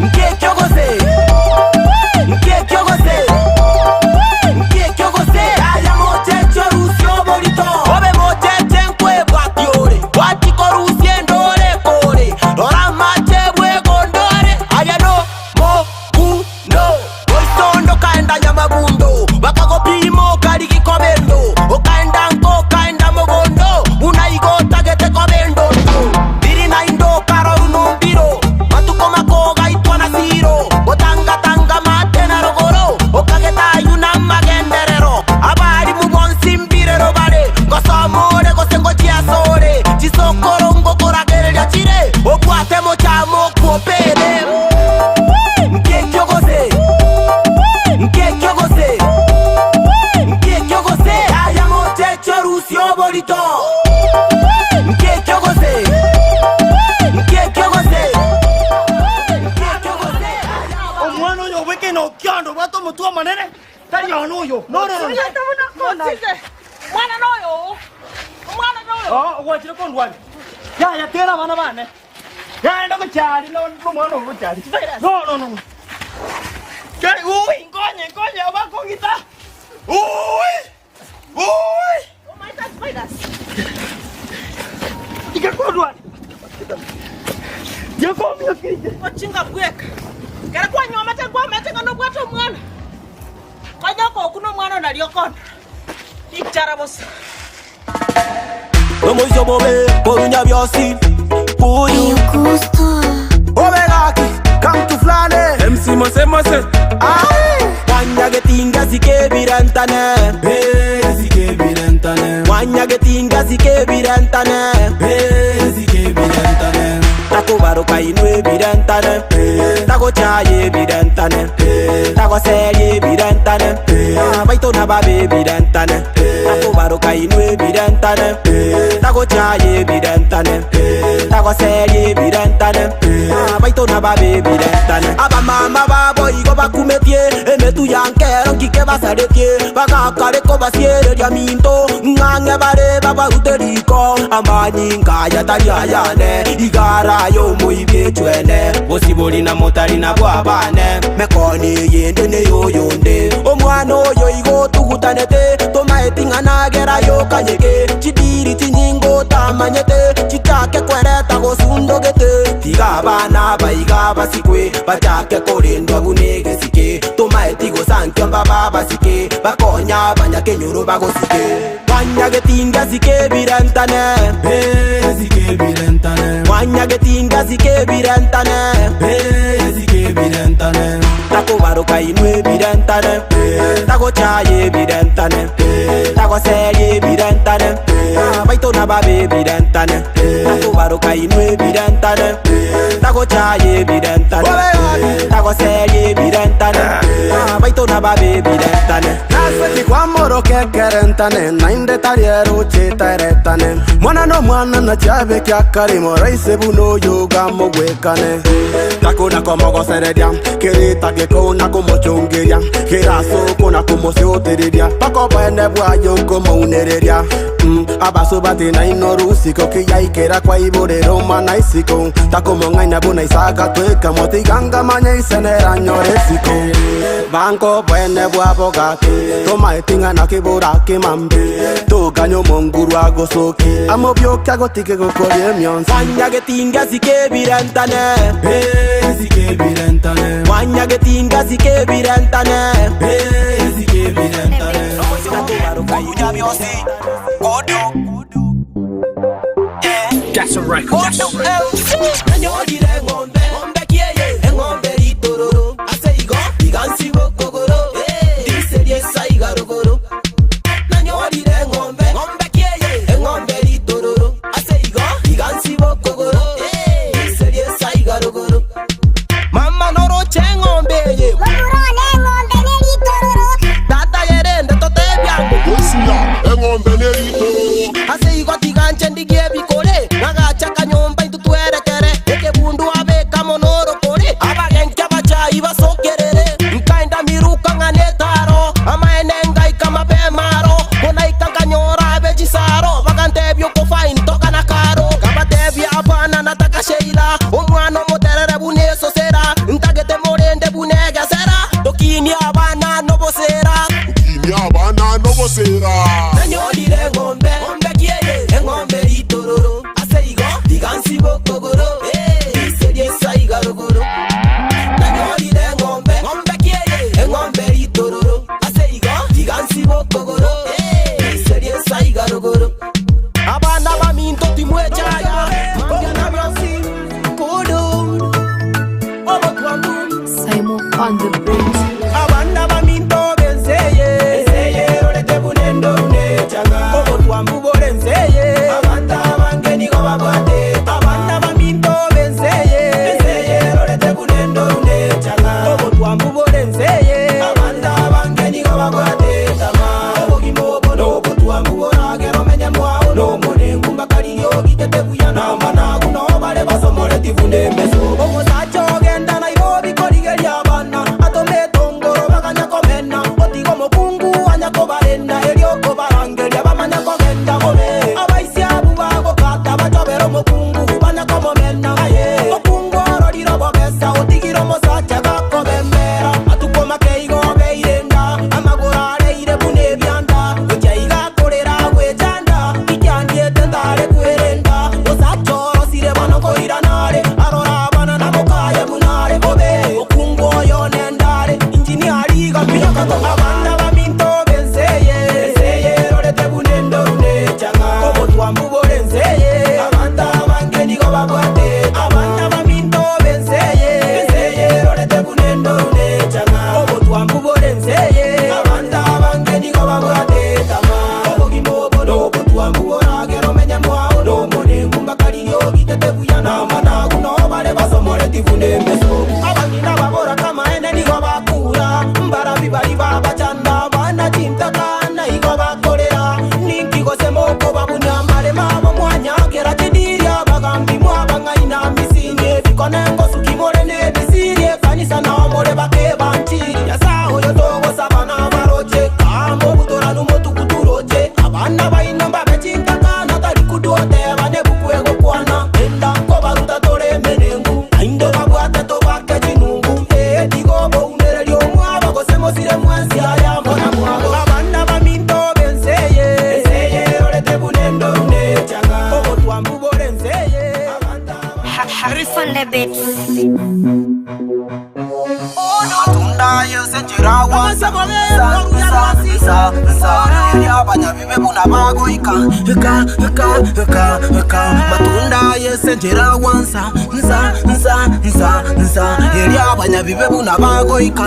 C: Nkekyogose Nkekyogose Nkekyogose Aya mochecho rusio morito Obe
H: no, no.
I: Mwana noyo. Mwana noyo.
H: Oh, gwachire kondwani. Yaya tera abana bane. Yaya ndogochari no no mwana ogochari. No no no. Ke uy, nkonye nkonye abakongita. Uy! Uy!
I: Oh my God, spiders.
H: Ikakondwani. Yakomia kije.
I: Ochinga bweka. Kera kwanywa amate kwamete ngano bwata omwana. Konyoko okuno omwana nario kona. Ichara bosa.
C: Nomoiso bobe korunya byosi Puyu
J: Obegaki, come to Flane.
C: MC Mose Mose Wanyagetinga zikebirentane
J: Zikebirentane.
C: Wanyagetinga zikebirentane
J: Zikebirentane.
C: Takubaruka inwe birentane Tagochaye birentane Tagoserie birentane Baito na babe birentane Takubaruka inwe birentane Tagochaye birentane Tagoserie birentane Baito na babe birentane Abamama babo igo bakumetie Emetu yankero nkike basaretie Bagakareko basiereria minto Ng'ang'e bare babarute riko Amanyinga yatariayane Igara yomuibie chwene Bosibori na motari na bwabane Mekoni yende ne yoyonde Omwana oyo igo tugutanete Tomaeting'anagera yokanyeke Chidiri chinyingo tamanyete Chitake kwereta gosundogete Tiga abana baiga basikwe Bachake korendwa bunegesike Tomaetigosankio mbaba basike Bakonya abanyakenyoro bagosike Wanyagetinga zikebirentane
J: Zikebirentane.
C: Wanyagetinga zikebirentane
J: Zikebirentane.
C: Takubaruka inwe birentane Tagochaye birentane Tagoserie birentane Baito na babe birentane Takubaruka inwe birentane Tagochaye birentane Tagoserie birentane Baito na babe birentane
J: Naseti kwamoro kekerentane nainde tarieru chiteretane mwana no mwana na chabe kya karimo raise buno yoga mugwekane takuna komogosereria kirita gikuna kumuchungiria kirasukuna kumuciutiriria pako bwene bwayo kumuuniriria abaso batina inorusiko kiyaikera kwa iborero mana isiko takumong'aina buna isaga twika motiganga manya isenera nyore isiko banko bwene bwabo gaki tomaeting'ana kibura kimambi tuganyo monguru agosoki amobiokia gotike gukoria emionsi
C: Wanyagetinga zikebirentane
J: Zikebirentane.
C: Wanyagetinga zikebirentane
J: Zikebirentane.
C: That's a record. Nanyorire ng'ombe, ng'ombe kieye, eng'ombe ritororo. Ase igo, igansi bokogoro, ndiserie saiga rogoro. Nanyorire ng'ombe, ng'ombe kieye, eng'ombe ritororo. Ase igo, igansi bokogoro, ndiserie saiga rogoro. Mama noroche ng'ombe ye.
D: Omurone eng'ombe neritororo.
C: Tata yerende totebyangu.
E: Gosia, eng'ombe neritororo.
C: Ase igo tiganche ndigie bikore ng'agacha kanyomba intu twerekere ekebundu abeka monoro kore abagenki abachai basokerere nkaenda miruka ng'ane etaro amaene ngaika mapemaro konaika nkanyora abe chisaro bagantebia okofaini toka na karo kabatebia apana nataka sheila omwana omoterere buna esosera ntagete morende buna egesera tokinia abana nobosera
E: Kinia abana nobosera.
C: Nanyorire ng'ombe, ng'ombe kieye, eng'ombe ritororo. Ase igo, tigansi bokogoro, ndiserie saiga rogoro. Nanyorire ng'ombe, ng'ombe kieye, eng'ombe ritororo. Ase igo, tigansi bokogoro, ndiserie saiga rogoro. Abana baminto timwechaya, mambia na byosi, kudu, obotwandu.
P: Simon on the beat.
C: Abana baminto benzeye, enzeye orete bunendo unechanga. Obotwambu bore nzeye, abanta abange nigo babwate. Abana baminto benzeye, enzeye orete bunendo unechanga. Obotwambu bore nzeye, abanta abange nigo babwate. Tama obogima obo n'obotwambu boragera omenye mwao n'omonengu mbakaririo gitete buya n'amanagu nobare basomore tivunde emeso. Omosacha ogenda Nairobi korigeria abana atomete ongoro baganya komena otiga omokungu anya koba
D: the beat.
C: Matunda yose njirawansa nsa nsa nsa abanyabibe buna bagoika ka ka ka ka matunda yose njirawansa nsa nsa nsa nsa eri abanyabibe buna bagoika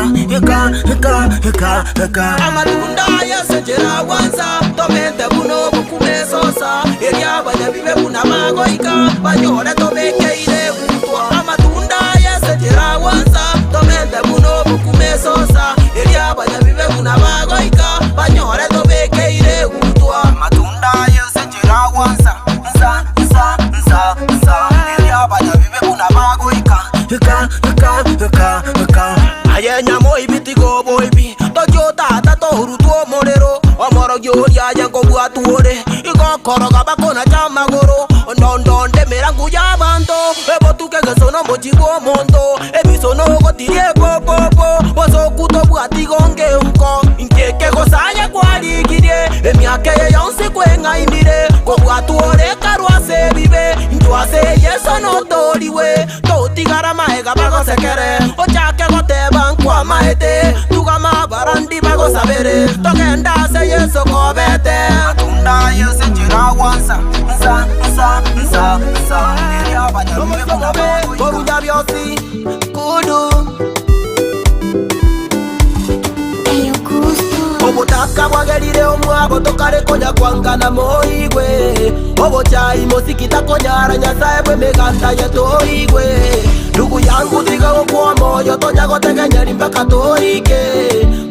C: ka ka ka ka amatunda yose njirawansa tomente buno bukumesosa eri abanyabibe buna bagoika banyore tobekeire gutwa amatunda yose njirawansa tomente buno bukumesosa eri abanyabibe buna bagoika banyore tobekeire gutwa amatunda yose njirawansa nsa nsa nsa nsa eri abanyabibe buna bagoika ka ka ka ka aye nyamo ibitigo boibi tojo tata tohurutwo omorero omorogi oria aye nkobwatwore igokoroga bakona cha magoro ndondonde mirangu ya banto ebotuke gesono mochi bwa omonto ebisono ogotirie popopo bosoku tobwati gonge nko nkeke gosanya kwarigirie emiaka eye yonsi kweng'ainire kobwatwore karwase ebibe ntwase yeso notoriwe totigara maega bagosekere ochake goteba nkwamaete tugama barandi bagosabere togenda ase yeso kobete matunda yose njirawansa nsa nsa nsa nsa korunya byosi kudu obutaka bwagerire omwabo tokare konya kwangana moigwe obochai mosikita konyara nyasaye bw'emiganda yetoigwe ndugu yangu tiga gokwa moyo tonya gotegenyeri mpaka toike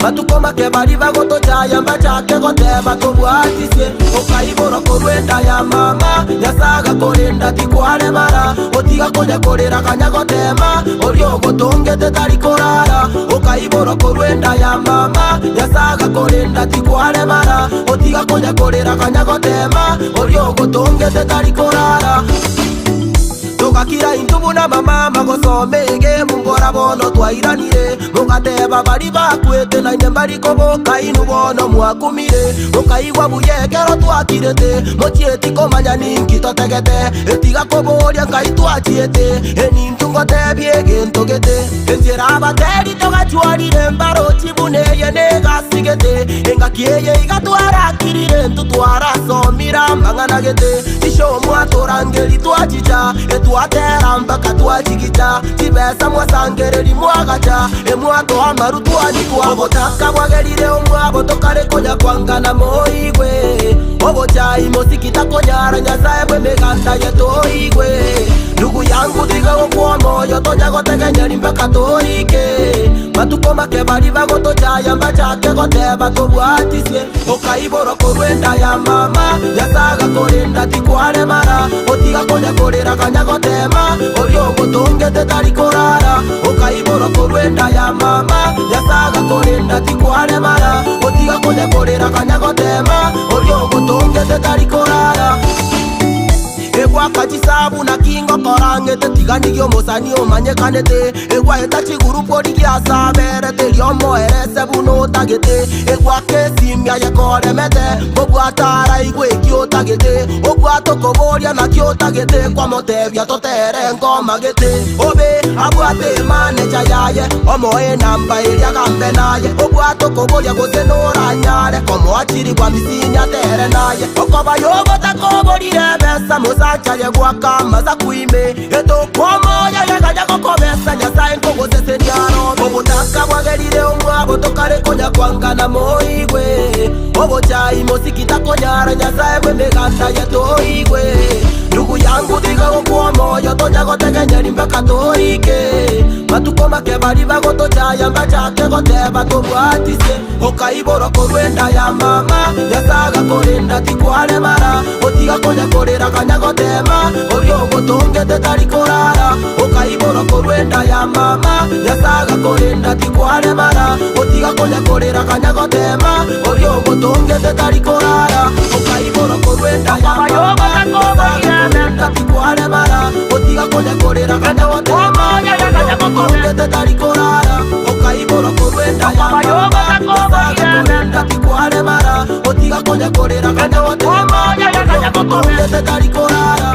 C: matuko make bari bagotochaya mbachake goteba tobwatisie okaibora korwenda ya mama nyasaga korinda tikwaremara otiga konya korera kanya gotema oria ogotongete tari korara okaibora korwenda ya mama nyasaga korinda tikwaremara otiga konya korera kanya gotema oria ogotongete tari korara tugakira intubu na mamama gosomege mumbora bono twairanire mugateba bari bakwete naine mbari koboka inu bono mwakumire mukaigwa buyekero twakirete mochieti komanya ninki totegete etiga koboria ngai twachiete enintu ngotebie egento gete enchera abateri togachwarire mbarochi buneye negasigete engaki eye igatwarakirire ntu twarasomira mang'ana gete isho mwatorangeri twachicha etwatera mpaka twachigicha chibesa mwasangereri mwagacha emwatoa maru twanitwa obotaka bwagerire omwabo tokare konya kwangana moigwe obochai mosikita konyara nyasaye bw'emiganda yetoigwe ndugu yangu tiga gokwa moyo tonya gotegenyeri mpaka toike matuko make bari bagotochaya mbachake goteba tobwatisie okaibora korwenda ya mama nyasaga korinda tikwaremara otiga konya korera kanya gotema oria ogotongete tari korara okaibora korwenda ya mama nyasaga korinda tikwaremara otiga konya korera kanya gotema oria ogotongete tari korara egwaka chisabu na kingo korangete tiganigio omosani omanyekanete egwaeta chigurupu origiasaberete riomoerese buna otagete egwaka esimia yekoremete mbobwatara igwe eki otagete obwate okoboria naki otagete kwamotebia totere nkomagete obe abwate emaneja yaye omoe enamba eria gambe naye obwate okoboria gose noranyare komoachiri bwa misinya tere naye okoba yogotakoborire besa musacha yegwaka maza kwime etokwomoya yeganya gokobesa nyasaye nkogoseseniarobe obotaka bwagerire omwabo tokare konya kwangana moigwe obochai mosikita konyara nyasaye bw'emiganda yetoigwe ndugu yangu tiga gokwa moyo tonya gotegenyeri mpaka toike matuko make bari bagotochaya mbachake goteba tobwatisie okaibora korwenda ya mama nyasaga korinda tikwaremara otiga konya korera kanya gotema oria ogotongete tari korara okaibora korwenda ya mama nyasaga korinda tikwaremara otiga konya korera kanya gotema oria ogotongete tari korara okaibora korwenda ya mama nyasaga korinda tikwaremara otiga konya korera kanya gotema oria ogotongete tari korara okaibora korwenda ya mama nyasaga korinda tikwaremara otiga konya korera kanya gotema oria ogotongete tari korara.